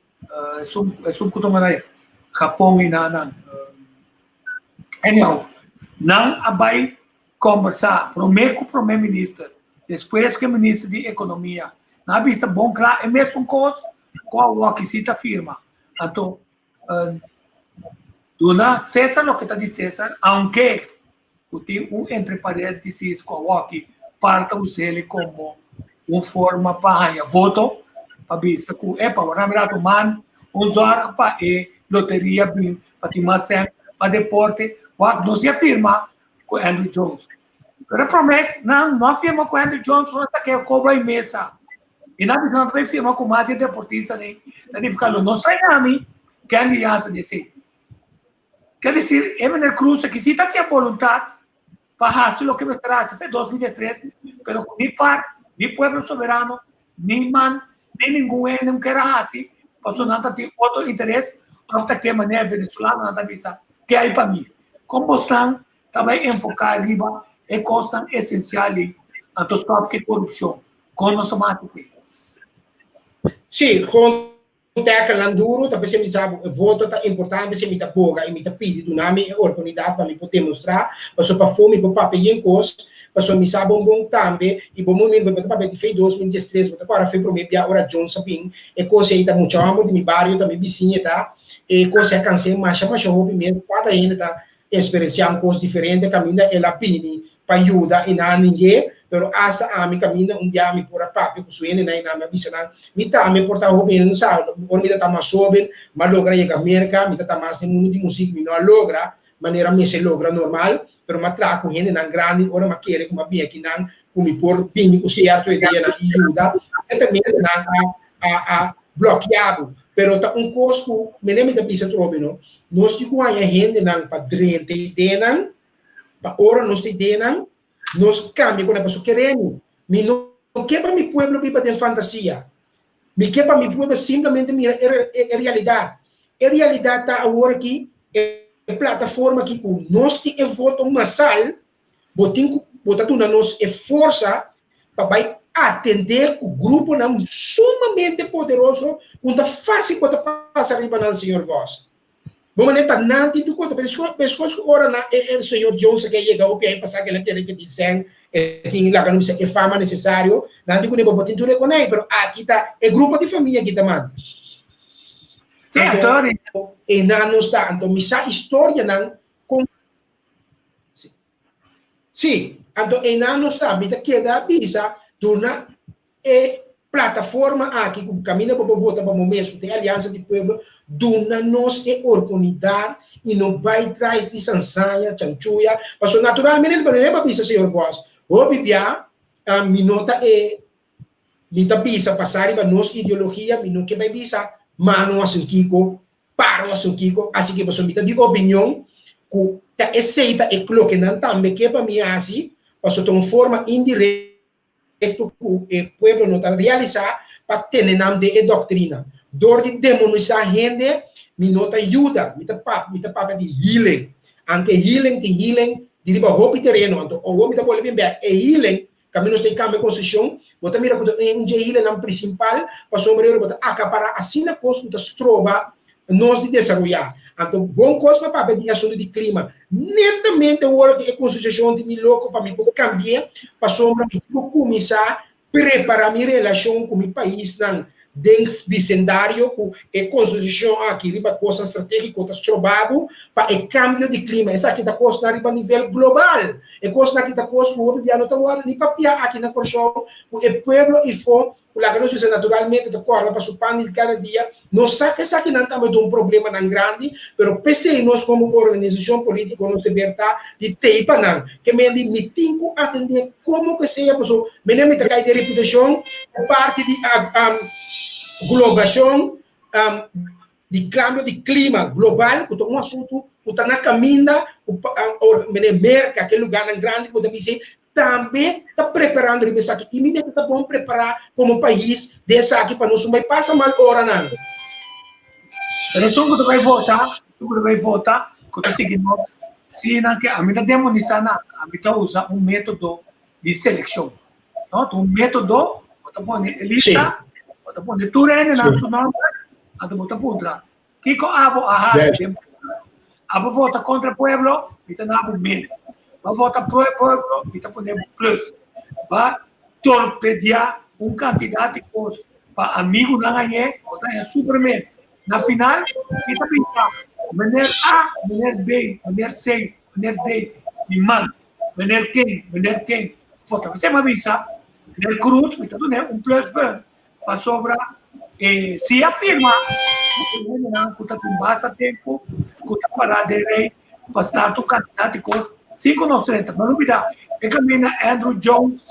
esun, esun cu tuma na Japon y na nan. Anyhow, nan a bay combersa prome cu prome minister, despues cu e minister di economia. Nan a bisa bon cla e mesun cos Ku awor si ta firma. Anto, duna Cesar loke ta di Cesar, aunke ku tin un entre paréntesis ku awor par ta us'el komo un forma pa haña voto, pa bisa ku epa, wor nan mira tu man un zòrg pa e loteria bin pa tin mas sèn pa deporte, wak no si a firma ku Andruw Jones. Pero e promé nan no a firma ku Andruw Jones pasobra ta ke kobra e mesa. I nan bisa nan ta bai firma ku mas di e deportistanan ta nifiká lo no straña mi Kenley Jansen di esei. Ker desir e meneer Cruz aki si ta tin e boluntat pa hasi loke mester hasi fe 2013 pero ku ni par, ni Pueblo Soberano, ni man, ni ningun hende un kier a hasi pasobra nan ta tin otro interes òf ta ke manera venezolanonan ta bisa ke hay pa mi. Kon bosnan ta bai enfoká riba e kosnan esensial ei anto stòp ku e korupshon? Kon nos ta mati esei? Sí, kon. tackle nan duro, ta p'esei mi sa bo e voto ta importante, p'esei mi ta boga i mi ta pidi duna mi e oportunidat pa mi por demostrá, pasobra pafó mi por papia yen kos, pasobra mi sa bon bon tambe, i bo momento bo ta papia di fe 2013, bo ta kòrda fe promé bia ora Jones a bin, e kos ei ta mucha hòmber di mi bario ta mi bisiña ta, e kos ei a kans'é masha masha hopi mes, kada hende ta eksperensiá un kos diferente kaminda el a bini pa yuda i nan a ning'é, pero asta ami kaminda un bia mi por a papia ku su hendenan i nan mi a bisa nan, mi tambe por ta hopi hende no sa, ora mi ta ta mas hóben, mi a logra yega Merka, mi ta ta mas den mundu di musik, mi no a logra manera mester logra normal, pero mi a traha ku hendenan grandi, ora mi a kere ku mi a bin akinan ku mi por bini ku sierto ideanan i yuda, netamente nan a a blòkia bo, pero ta un kos ku mene mi ta bisa atrobe no, nos tin ku haña hendenan pa drenta ideanan, Pa ora nos ta ideanan, nos cambia cu nan pasobra keremi. Mi no ke pa mi pueblo biba den fantasia. Mi ke pa mi pueblo simplemente mira e realidad. E realidad ta awor aki, e plataforma aki cu nos tin e voto masal, bo tin cu, bo ta duna nos e forsa pa bai atende cu gruponan sumamente poderoso cu ta facil bo ta pasa riba nan, señor Vos. Bo manera ta nan tin tur konta, meskos ku ora nan e señor Jones ke yega hopi aña pasá ke el a kere ke tin sèn, e tin laga no bisa e fama nesesario, nan di kuné bo por tin tur e konai, pero aki ta e grupo di famia ki ta manda. Sí, Anto e nan no sta, anto mi sa historianan kon Sí, anto e nan no sta, mi ta keda bisa duna E plataforma aki ku kaminda bo por vota pa bo mes ku ta e Aliansa di Pueblo duna nos e oportunidat i no bai tras di sansaña, chanchuya, pasobra naturalmente pa mi bisa señor Vos, hopi bia mi no ta e mi ta bisa basá riba nos ideologia mi no ke bai bisa mano asin kiko, paro asin kiko, asi ke pasobra mi ta di opinion ku ta esei ta e loke nan tambe ke pa mi hasi pasobra ta un forma indirekto. efecto cu e pueblo no ta realisa pa tene nan den e doctrina. Door di demonisa hende mi no ta yuda, mi ta mi ta papia di healing. Anke healing tin healing di riba hopi tereno, anto owo mi ta bolbe bin bek e healing caminda nos ta cambia constitucion, bo ta mira cu ta un dje healingnan principal pasobra bo ta acapara asina cos cu ta stroba nos di desaroyá. Anto bon kos pa papia di asuntu di klima. Netamente ora ku e konsiderashon di mi loko pa mi por kambi'é, pasobra mi por kuminsá prepará mi relashon ku mi paisnan den bisendario ku e konsiderashon aki riba kosnan stratégiko ta stroba bo pa e kambio di klima. Esaki ta kosnan riba nivel global. E kosnan aki ta kos ku hopi bia no ta wòrdu ni papiá aki na Kòrsou ku e pueblo ifó Ku laga nos bisa naturalmente ta kòrda pa su pan di kada dia. Nos sa ku esakinan tambe ta un problemanan grandi, pero p'esei nos komo organisashon polítiko nos deber ta di tei pa nan. Ke men di mi tin ku atendé komo ke sea pasobra mene mi ta kai den reputashon ku parti di globashon di kambio di klima global ku ta un asuntu ku ta na kaminda ku mene Merka ke lugánan grandi ku bo ta bisa Tambe ta preparando riba esaki i mi mester ta bon prepará komo pais den esaki pa nos no bai pasa mal oranan. Pero esun ku ta bai vota, esun ku ta bai vota, ku ta sigui nos, si nan ke, ami ta demonisá nan, ami ta usa un método di selekshon. No, ta un método, bo ta pone e lista, bo ta pone tur hendenan su nòmber, anto bo ta puntra, Kiko abo a hasi den pueblo? Abo vota kontra pueblo, mi ta na bo min. Bo vota pro e pueblo, mi ta pone bo plus. Ba torpedia un kantidat di kos pa amigunan hañ'é, bo ta haña super min. Na final, mi ta bisa, meneer A, meneer B, meneer C, meneer D, mi man, meneer ken, meneer ken, vota. P'esei mi a bisa, meneer Cruz, mi ta dun'é un pluspunt. Pasobra e si a firma ku e hendenan ku ta tin basta tempu ku ta pará den rei pa start un kandidat di kos sin ku nos drenta. No lubidá e kaminda Andrew Jones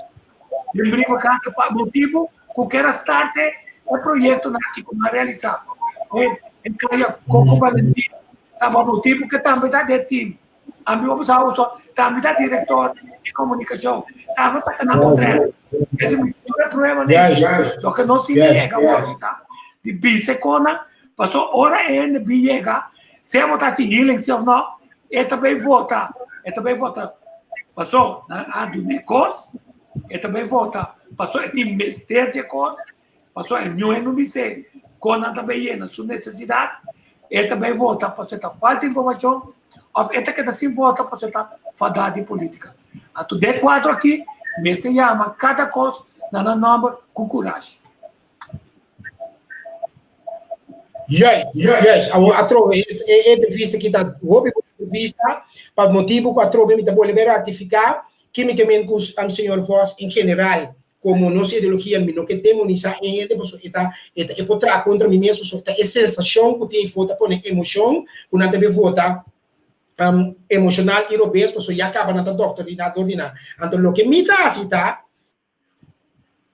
den brievenkaart pa motibu ku ker a start e proyektonan aki ku no a realisá. E kaya Coco Valentin tabata motibu ku e tambe ta den team. Ami bo sa uso, tambe ta director di comunicacion, tambe saca nan contrato. Ese mi tur e prueba ne. Lo que nos tin yega ahorita, di bise cona, paso ora e hende bi yega, sea bo ta haci healing si of no, e ta bay vota, e ta bay vota. Paso nan a dune cos, e ta bay vota, paso e tin mester dje cos, paso e ñoe no bise. Kon nan ta bai yena su nesesidat, e ta bai vota pasobra ta falta informashon òf e ta keda sin vota pasobra ta fadá di polítika. Anto den e kuadro aki mester yama kada kos na nan nòmber ku kurashi. Juist, juist. Awor atrobe e entrevista aki ta hopi bon entrevista pa motibu ku atrobe mi ta bolbe ratifiká kimikamente ku señor Vos en general Komo nos ideologia mi no ke demonisá e hende pasobra e ta e ta e por traha kontra mi mes pasobra ta e sensashon ku tin afó ta pone emoshon ku nan ta bin vota emoshonal i robes pasobra ya kaba nan ta doktoriná dor di nan. Anto loke mi ta hasi ta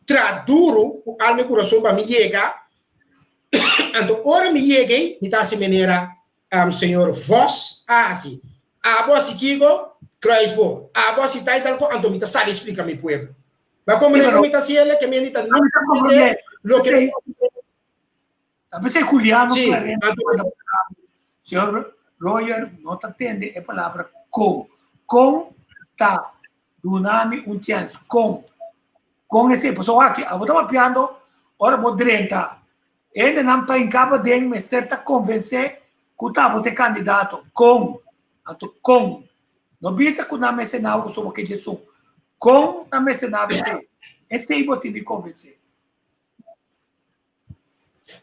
traha duru ku alma i kurason pa mi yega anto ora mi yega ei mi ta hasi manera Señor Vos a hasi. Abo hasi kiko? Kruis bo. Abo hasi tal i tal ko, anto mi ta sali splika mi pueblo. Ba komprende ku mi ta hasi el? Ke mi ta no komprende loke mi ta hasi. Ta p'esei Juliano Clarenda manda palabra. Señor Royer no ta tende e palabra kon. Kon ta duna mi un chèns. Kon. Kon esei. Pasobra wak, abo ta papiando ora bo drenta Hendenan pa hinká paden mester ta konvensé ku ta bo ta e kandidato. Kon? Anto kon? No bisa ku nan mester na bo soba ke djesun. Kon nan mester na bo esei? Esei bo tin di konvensé.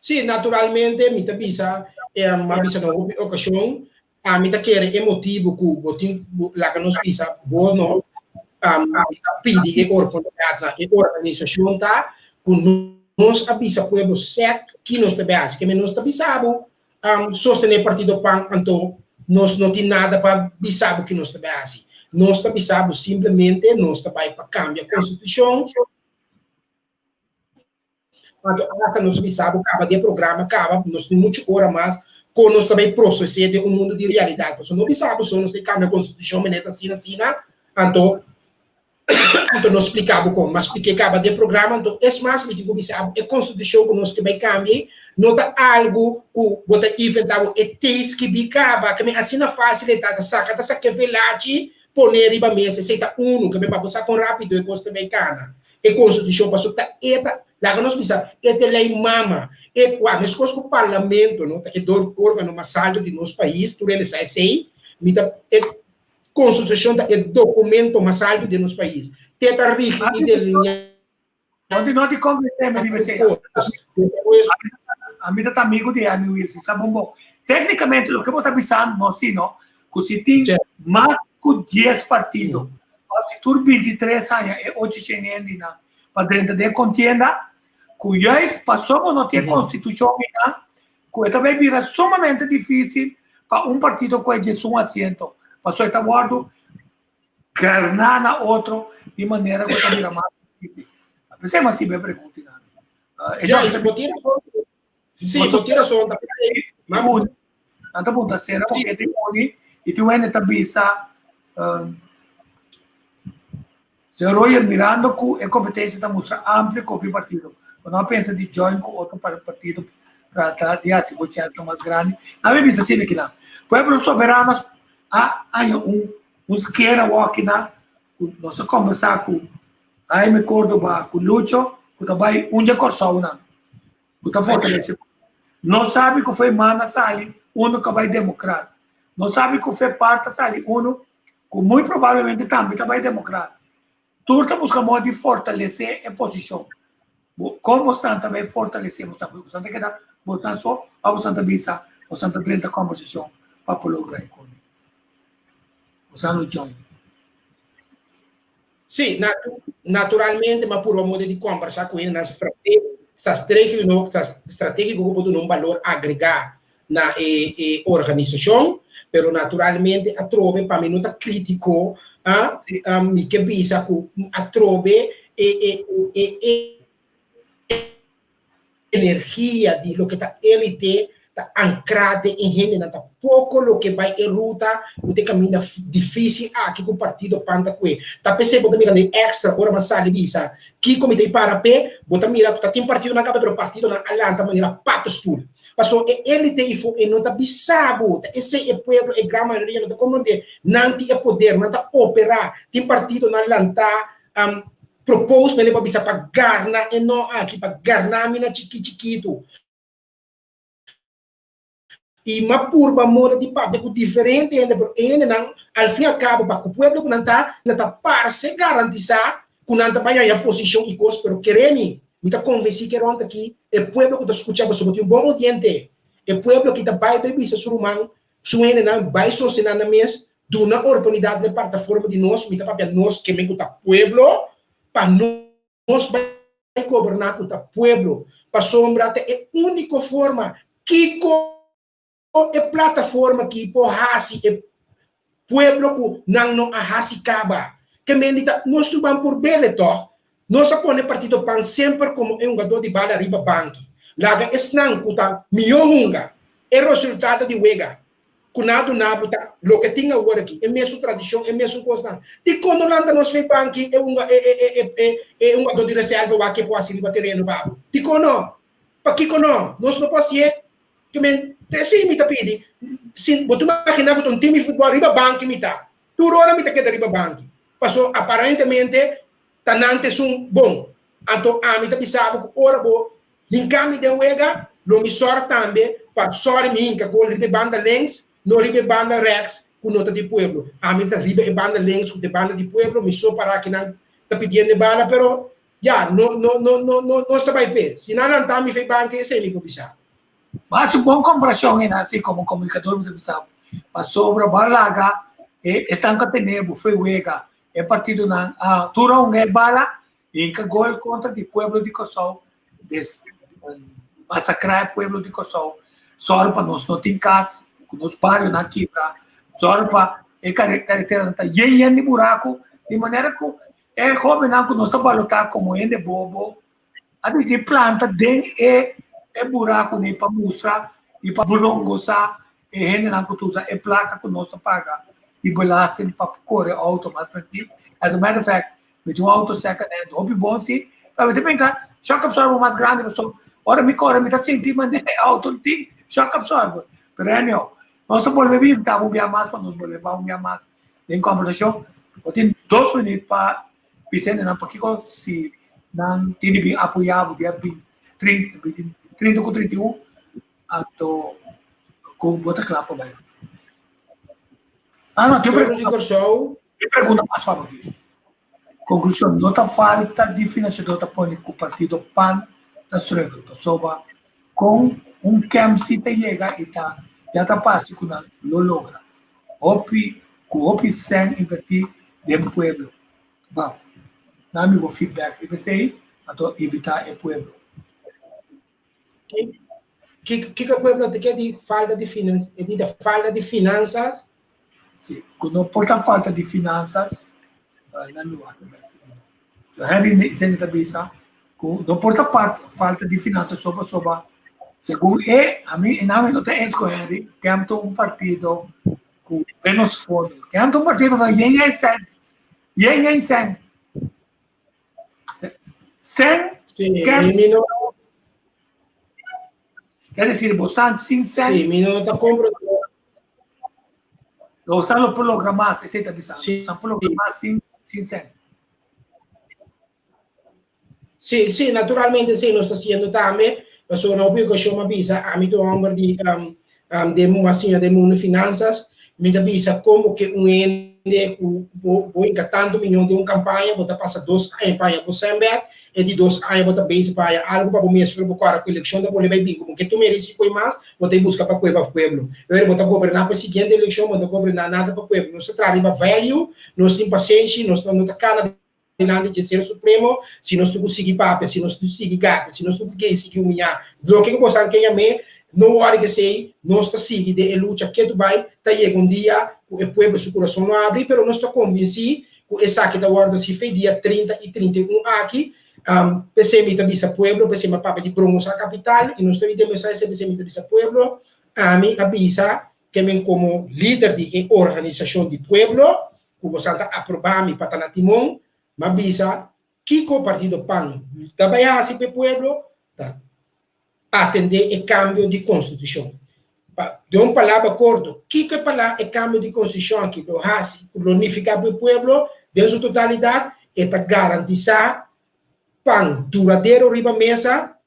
Sí, naturalmente mi ta bisa, mi a bisa na hopi okashon, ami ta kere e motibu ku bo tin, laga nos bisa bo no, mi ta pidi e oportunidatnan, e organisashon ta ku nos a bisa pueblo sèt ki nos ta bai hasi. Keme nos ta bisa bo sostené partido pan anto nos no tin nada pa bisa bo ki nos ta bai hasi. Nos ta bisa bo simplemente nos ta bai pa kambia konstitushon. Anto hasta nos bisa bo kaba di e programa kaba, nos tin muchu ora mas kon nos ta bai proses'é den un mundu di realidat. Pasobra no bisa bo so nos ta kambia konstitushon manera ta asina asina, anto anto nos splika bo kon. Mas splik'é kaba di e programa, anto es mas mi tin ku bisa bo e konstitushon ku nos ke bai kambia no ta algu ku bo ta inventá bo, e te skibí kaba, ke men asina fásil e ta, ta saka ta saka e velachi pone riba mesa, esei ta unu, ke men pa bo sa kon rápido e kos ta bai kana. E konstitushon pasobra ta e ta, laga nos bisa, e ta e lei mama. E kua, meskos ku parlamento no ta e dor organo mas alto di nos pais, tur hende sa esei, mi ta e konstitushon ta e dokumento mas alto di nos pais. Te ta rigi i delineá No ti no ti konvensé mi riba esei. Ami ta ta amigu di Amy Wilson, sa bon bon. Téknikamente loke bo ta bisando no si no, ku si tin mas ku dies partido Òf si tur bintitres aña e ocho shen hendenan pa drenta den e kontienda, ku juist pasobra no tin e konstitushon einan, ku e ta bai bira sumamente difísil pa un partido ku e djesun asiento, pasobra e ta wòrdu garná na otro di manera ku e ta bira mas difísil. P'esei mi a sibi e pregunta einan. Juist, bo tin rason. Sí, bo tin rason. Ta p'esei. Nan ta puntra sera ku ke tin uni i tin wende ta bisa Señor Royer mirando ku e kompetensia ta mustra amplio ku hopi partido bo no a pensa di join ku otro partido trata di hasi bo chèns mas grandi? Nan a bisa asina kinan Pueblo Soberano a haña un un skera awor kinan ku nos a kombersá ku Jaime Cordoba ku Lucho ku ta bai un dje Kòrsounan. Ku ta fortalece. No sabi ku foi mana sali uno ka bai demokrat. No sabi ku fe par ta sali uno ku muy probablemente tambe ta bai demokrat. Tur ta buska modo di fortalece e posishon. Bo kon bosnan ta bai fortalece bosnan? Pasobra bosnan ta keda bosnan so of bosnan ta bisa bosnan ta drenta kombersashon pa por logra e kos. Bosnan lo join. Sí, naturalmente m'a purba moda di kombersá ku hendenan stratégiko, stratégiko ku por duna un balor agregá na e e organisashon, pero naturalmente atrobe pa mi no ta krítiko, ah, mi ke bisa ku atrobe e e e e energia di loke ta elite ta ankrá den e hendenan ta poko loke bai e ruta ku ta e kaminda difísil aki ku partido pan ta kue. Ta p'esei bo ta mira den extra ora bo a sali bisa kiko mi ta para p'e, bo ta mira ku ta tin partidonan kaba pero partidonan a lanta manera paddenstoel. Pasobra e elite ifo e no ta bisa bo, ta esei e pueblo e gran mayoria no ta komprondé, nan tin e poder, nan ta operá, tin partidonan lantá propose mende pa bisa pa garna e no aki, pa garna mi na chiki chikitu. I m'a purba moda di papia ku diferente hende, pero e hendenan al fin al kabo pa ku pueblo ku nan ta, nan ta parse garantisá ku nan ta bai haña posishon i kos, pero kere mi, mi ta konvensí ku e rònt aki e pueblo ku ta skucha boso, bo tin un bon odiente, e pueblo aki ta bai bai bisa su ruman, su hendenan, bai sostená nan mes, duna oportunidat na e plataforma di nos, mi ta papia nos ke men ku ta pueblo, pa nos bai goberná ku ta pueblo, pasobra ta e úniko forma. Kiko e plataforma aki por hasi e pueblo ku nan no a hasi kaba? Ke men di ta nos tur ban por bele tòg? Nos a pone Partido pan semper komo e hungadó di bala riba banki. Laga esnan ku ta mihó hunga e resultado di wega ku nan a duna bo ta loke tin awor aki, e mesun tradishon, e mesun kosnan. Dikon no lanta nos fe banki e hunga e e e e e hungadó di reserva wak ke por hasi riba tereno pa bo? Dikon no? Pakiko no? Nos no por hasié. Ke men, ta esei mi ta pidi. Sin, bo ta imaginá ku ta un tim di futbòl riba banki mi ta. Tur ora mi ta keda riba banki. Paso aparentemente ta nan ta esun bon. Anto ami ta bisa bo ku ora bo hinka mi den wega, lo mi sòr tambe pa sòri mi hinka gol riba e banda links, no riba e banda rèks ku no ta di pueblo. Ami ta riba e banda links ku ta e banda di pueblo, mi so pará kinan ta pidiendo e bala, pero ya, no, no, no, no, no, nos ta bai p'e. Si nan lanta mi fei banki, esei mi por bisa. Bo hasi un bon komparashon ei, Nancy, komo komunikador mi ta bisa bo. Pasobra bo a laga e esnan ku a tene bo fei wega, e partidonan a tura un e bala i hinka gol kontra di pueblo di Kòrsou, des masakrá e pueblo di Kòrsou, sòru pa nos no tin kas, ku nos barionan kibra, sòru pa e kareteranan ta yen yen di buraku, di manera ku e hóbennan ku nos ta balotá komo hende bobo a disidí planta den e e burakunan pa mustra i pa brongosá e hendenan ku ta usa e plaka ku nos ta paga di belasting pa kore outo mas tranquil. As a matter of fact, mi tin un outo second hand hopi bon si, pero mi ta pensa shock absorber mas grandi pasobra ora mi kore mi ta sinti manera e outo tin shock absorber. Pero anyhow, nos ta bolbe bini ta un bia mas pa nos bolbe ba un bia mas den kombersashon. Bo tin dos minüt pa bisa hendenan pakiko si nan tin di bin apoyá bo dia bin 30, 30 ku 31 anto ku bo ta kla pa bai. Ah no, tin un Pueblo di pregunta, Kòrsou. tin pregunta mas pa bo aki. Konklushon, no ta falta di finansiadó ta pone ku partido pan ta struggle pasobra kon un kèmp si ta yega i ta ya ta parse ku nan lo logra hopi ku hopi sèn invertí den pueblo. Bam. Nan mi bo feedback riba esei anto invitá e pueblo. Kiko pueblo ta ke di falta di finan e di ta falta di finansas? Si, ku no por ta falta di finansas, nan mi wak bek. So Henry Zende ta bisa ku no por ta part falta di finansas so pasobra segun e, ami e nami no ta eens ku Henry, Kemp ta un partido ku menos fondo. Kemp ta un partido ku yen yen sèn, yen yen sèn. Sen, Sí, Ken, mi no, quer decir, bo stan sin sen, sí, mi no ta compro. lo stan lo por logra mas, esei ta bisando. Sí. Stan por logra mas sin, sin sen. Sí, sí, naturalmente sí, nos ta haciendo tambe. Pasobra na hopi ocasión m'a bisa, ami ta un homber di um, um, den m'a siña den mundo finanzas, mi ta bisa como que un hende cu bo, bo hinca tanto miyon den un campaña, bo ta pasa dos aña pa haña bo cen bek, e di dos aña bo ta bezig pa haña algo pa bo mes, pero bo cora cu eleccion ta bolbe bay bin como ke tu merece coy mas, bo ta busca pa cueba pueblo. Pero bo ta goberna pa e siguiente eleccion, bo no ta goberna nada pa pueblo. Nos ta traha riba value, nos tin pasenshi, nos no ta cana dilanti dje Ser Supremo, si nos tin ku sigui papia, si nos tin ku sigui gata, si nos tin ku kei sigui humiyá, loke ku bosan ke yam'é, no wòri k'esei, nos ta sigui den e lucha ketu bai, ta yega un dia ku e pueblo su kurason lo abri, pero nos ta konvensí ku esaki ta wòrdu hasi fe dia 30 i 31 aki, p'esei mi ta bisa pueblo, p'esei mi a papia di Bromosa Kapital, i nos ta bin demostrá esei, p'esei mi ta bisa pueblo, ami a bisa ke men komo lider di e organisashon di pueblo, ku bosan ta aprobá mi pa ta na timon, m'a bisa kiko Partido pan ta bai hasi pa e pueblo, ta atendé e kambio di konstitushon. Pa den un palabra korto, kiko e pala e kambio di konstitushon aki lo hasi ku lo nifiká pa e pueblo den su totalidat? E ta garantisá pan duradero riba mesa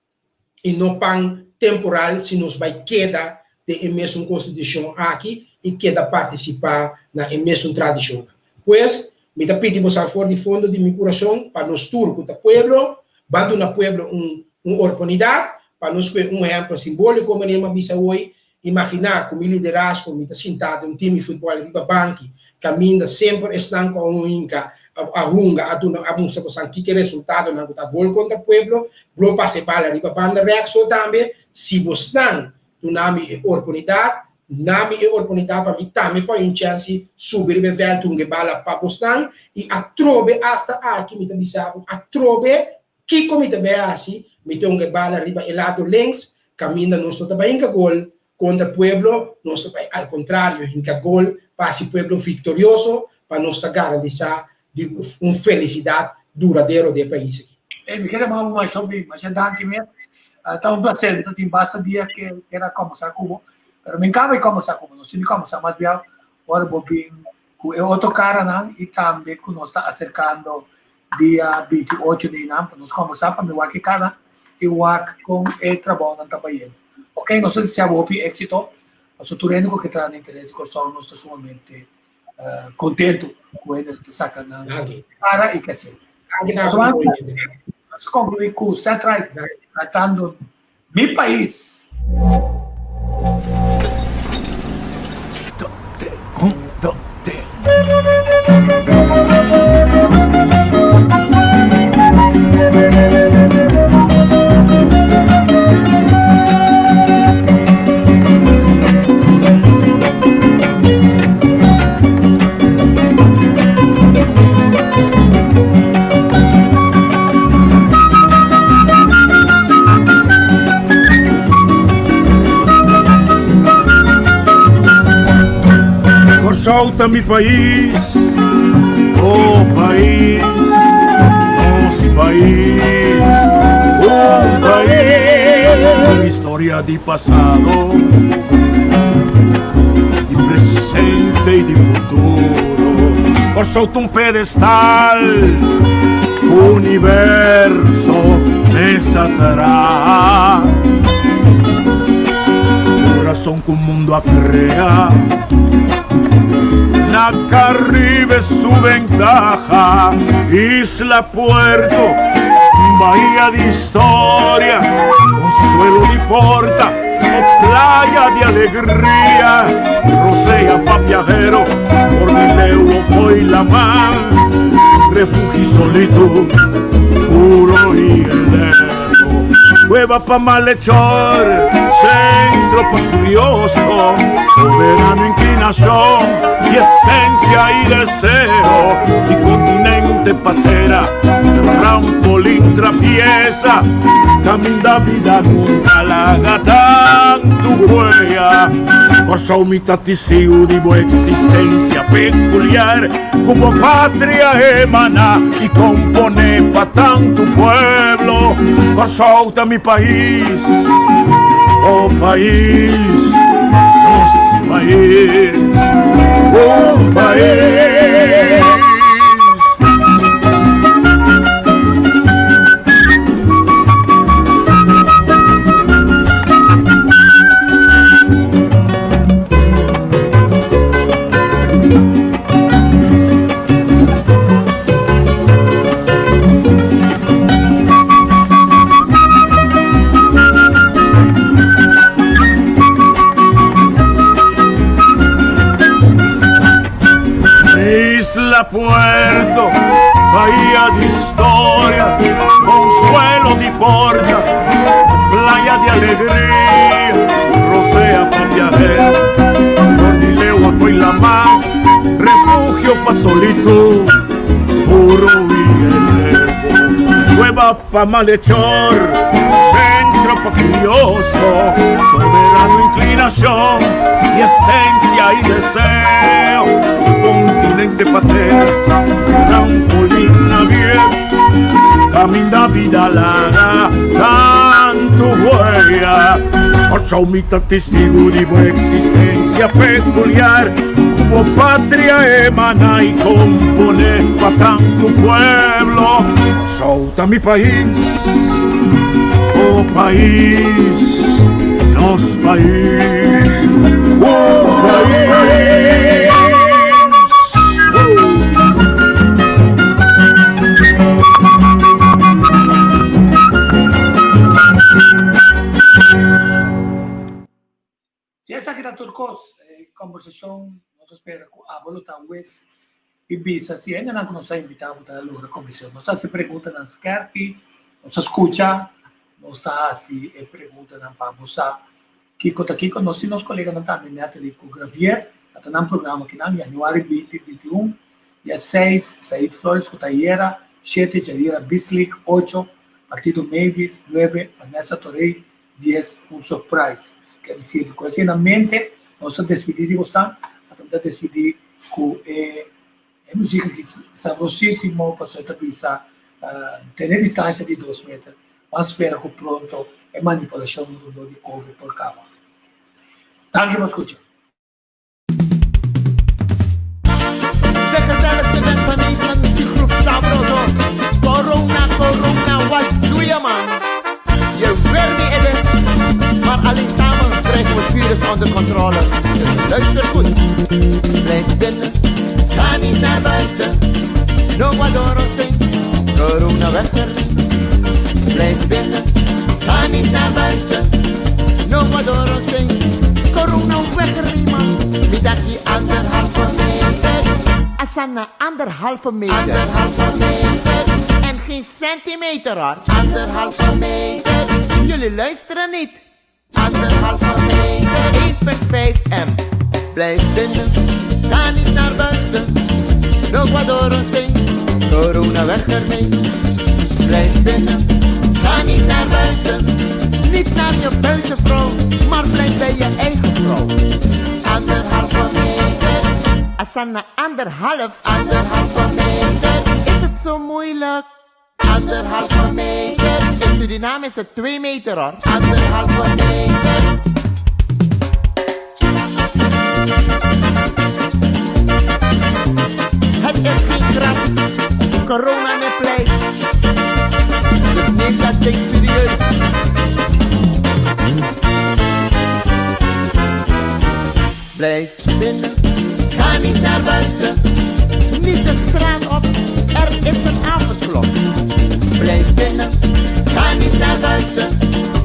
i no pan temporal si nos bai keda. den e mesun konstitushon aki i keda partisipá na e mesun tradishonnan. Pues, mi ta pidi bosan for di fondo di mi kurason pa nos tur ku ta pueblo, ban duna pueblo un un orponidat pa nos kue un ehèmpel simbóliko manera mi a bisa hoy. Imaginá ku mi liderazgo mi ta sintá den un tim di futbòl riba banki kaminda semper esnan ku a hunga a hunga a duna a mustra bosan kiko e resultadonan ku ta gol kontra pueblo blo pasa e bala riba banda rèks so tambe si bosnan duna mi e orponidat na mi e orponidat pa mi tambe por hay un chènsi subi riba e vèlt hunga e bala pa bosnan i atrobe asta aki mi ta bisa bo atrobe Kiko mi ta bai hasi? Mi ta hunga e bala riba e lado links, kaminda nos no ta bai hinka gol kontra pueblo, nos ta bai al kontrario hinka gol pa hasi pueblo viktorioso, pa nos ta garantisá di un felisidat duradero den e pais aki. Ey, mi kere mama masha hopi, masha danki mes. Ta un placer, mi ta tin basta dia ke kier a kombersá ku bo, pero mi kaba di kombersá ku bo, nos tin di kombersá mas biaha ora bo bin ku e otro karanan i tambe ku nos ta aserkando dia 28 di nan pa nos kombersá pa mi wak e kara i wak kon e trabounan ta bayendo. Ok, nos ta desea bo hopi éksito. Pasobra tur hende ku ke traha na interes di Kòrsou nos ta sumamente kontentu ku hende ta saka nan kara i ke hasi. Nos ta konkluí ku Ced Ride tratando Mi pais. Kòrsou ta mi pais, oh pais, nos pais, un pais. Historia di pasado, di presente i di futuro. Kòrsou ta un pedestal. Universo mesa traha Corazón ku mundo a crea Na Caribe su ventaja Isla Puerto, bahía di historia Consuelo di porta o playa di alegria Rosea pa viajero por di leu o fo'i laman Refugio y solitud, puro y eterno Cueva pa malhechor, centro pa curioso Soberano inclinación y esencia y deseo Y continente patera, trampolín trapieza Caminda vida nunca laga tantu huella Kòrsou mi ta tisiu di bo existencia peculiar Ku bo patria emana i kompone pa tantu pueblo Kòrsou ta mi pais, oh pais, nos pais, un pais. Isla Puerto, bahía de historia, consuelo di porta, playa de alegría, rosea pa viajero, Cordileua fue la mar, refugio pa solitud, puro y eterno, cueva pa malhechor, centro pa curioso, soberano inclinación y esencia y deseo, continente patera, trampolín naviero, caminda vida laga, tantu huella, Kòrsou mi ta testigu di bo existencia peculiar, ku bo patria emana y compone pa tantu pueblo. Kòrsou ta mi pais, oh pais, nos. Nos pais, un pais. Si esaki ta tur kos, e kombersashon nos a spera ku abo lo ta wes i bisa si hendenan ku nos a invitá bo ta logra konvensé. Nos ta hasi preguntanan skèrpi, nos ta skucha, nos ta hasi e preguntanan pa bo sa kiko ta kiko. Nos tin nos koleganan tambe Natalie ku Graviet, a ta nan programa kinan, yanüari 20, 21, dia 6, Said Flores ku ta ayera, 7, Jadira Bislik, 8, Partido Mavis, 9, Vanessa Torrey, 10 un surprise. Ker disi ku esei na mente nos ta despidi di bosan, anto mi ta despidi ku e e muzik aki sabrosisimo pasobra e ta bisa tene distansha di dos meter, ban spera ku pronto e manipulashon rondó di covid por kaba. Danki pa skucha. De gezelligste band van Nederland, muziekgroep Sabroso. Corona, corona, wat doe je man? Je wil niet eten, maar alleen samen krijgen we het virus onder controle. Dus luister goed. Blijf binnen, ga niet naar buiten. No guadoro corona weg ermee. Blijf binnen, ga niet naar buiten. No guadoro corona weg ermee man. Midagi anderhalve meter. Asana anderhalve meter. Anderhalve meter. En geen centimeter hoor. Anderhalve meter. Jullie luisteren niet. Anderhalve meter. 1,5 m. Blijf binnen, ga niet naar buiten. No guadoro corona weg ermee. Blijf binnen, ga niet naar buiten. Niet naar je buitenvrouw, maar blijf bij je eigen vrouw. Anderhalve meter. Asana anderhalf. Anderhalve meter. Is het zo moeilijk? Anderhalve meter. In Suriname is het 2 meter hoor. Anderhalve meter. Het is geen grap. Corona ne pleit. Dus neem dat ding serieus. Blijf binnen, ga niet naar buiten. Niet de straat op, er is een avondklok. Blijf binnen, ga niet naar buiten.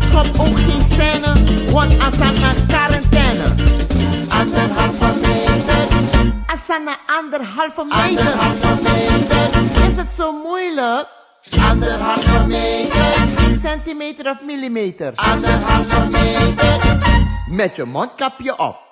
Schop ook geen scène, want Asana quarantaine. Anderhalve meter. Asana anderhalve meter. Anderhalve meter. Is het zo moeilijk? Anderhalve meter. Centimeter of millimeter? Anderhalve meter. Met je mondkapje op.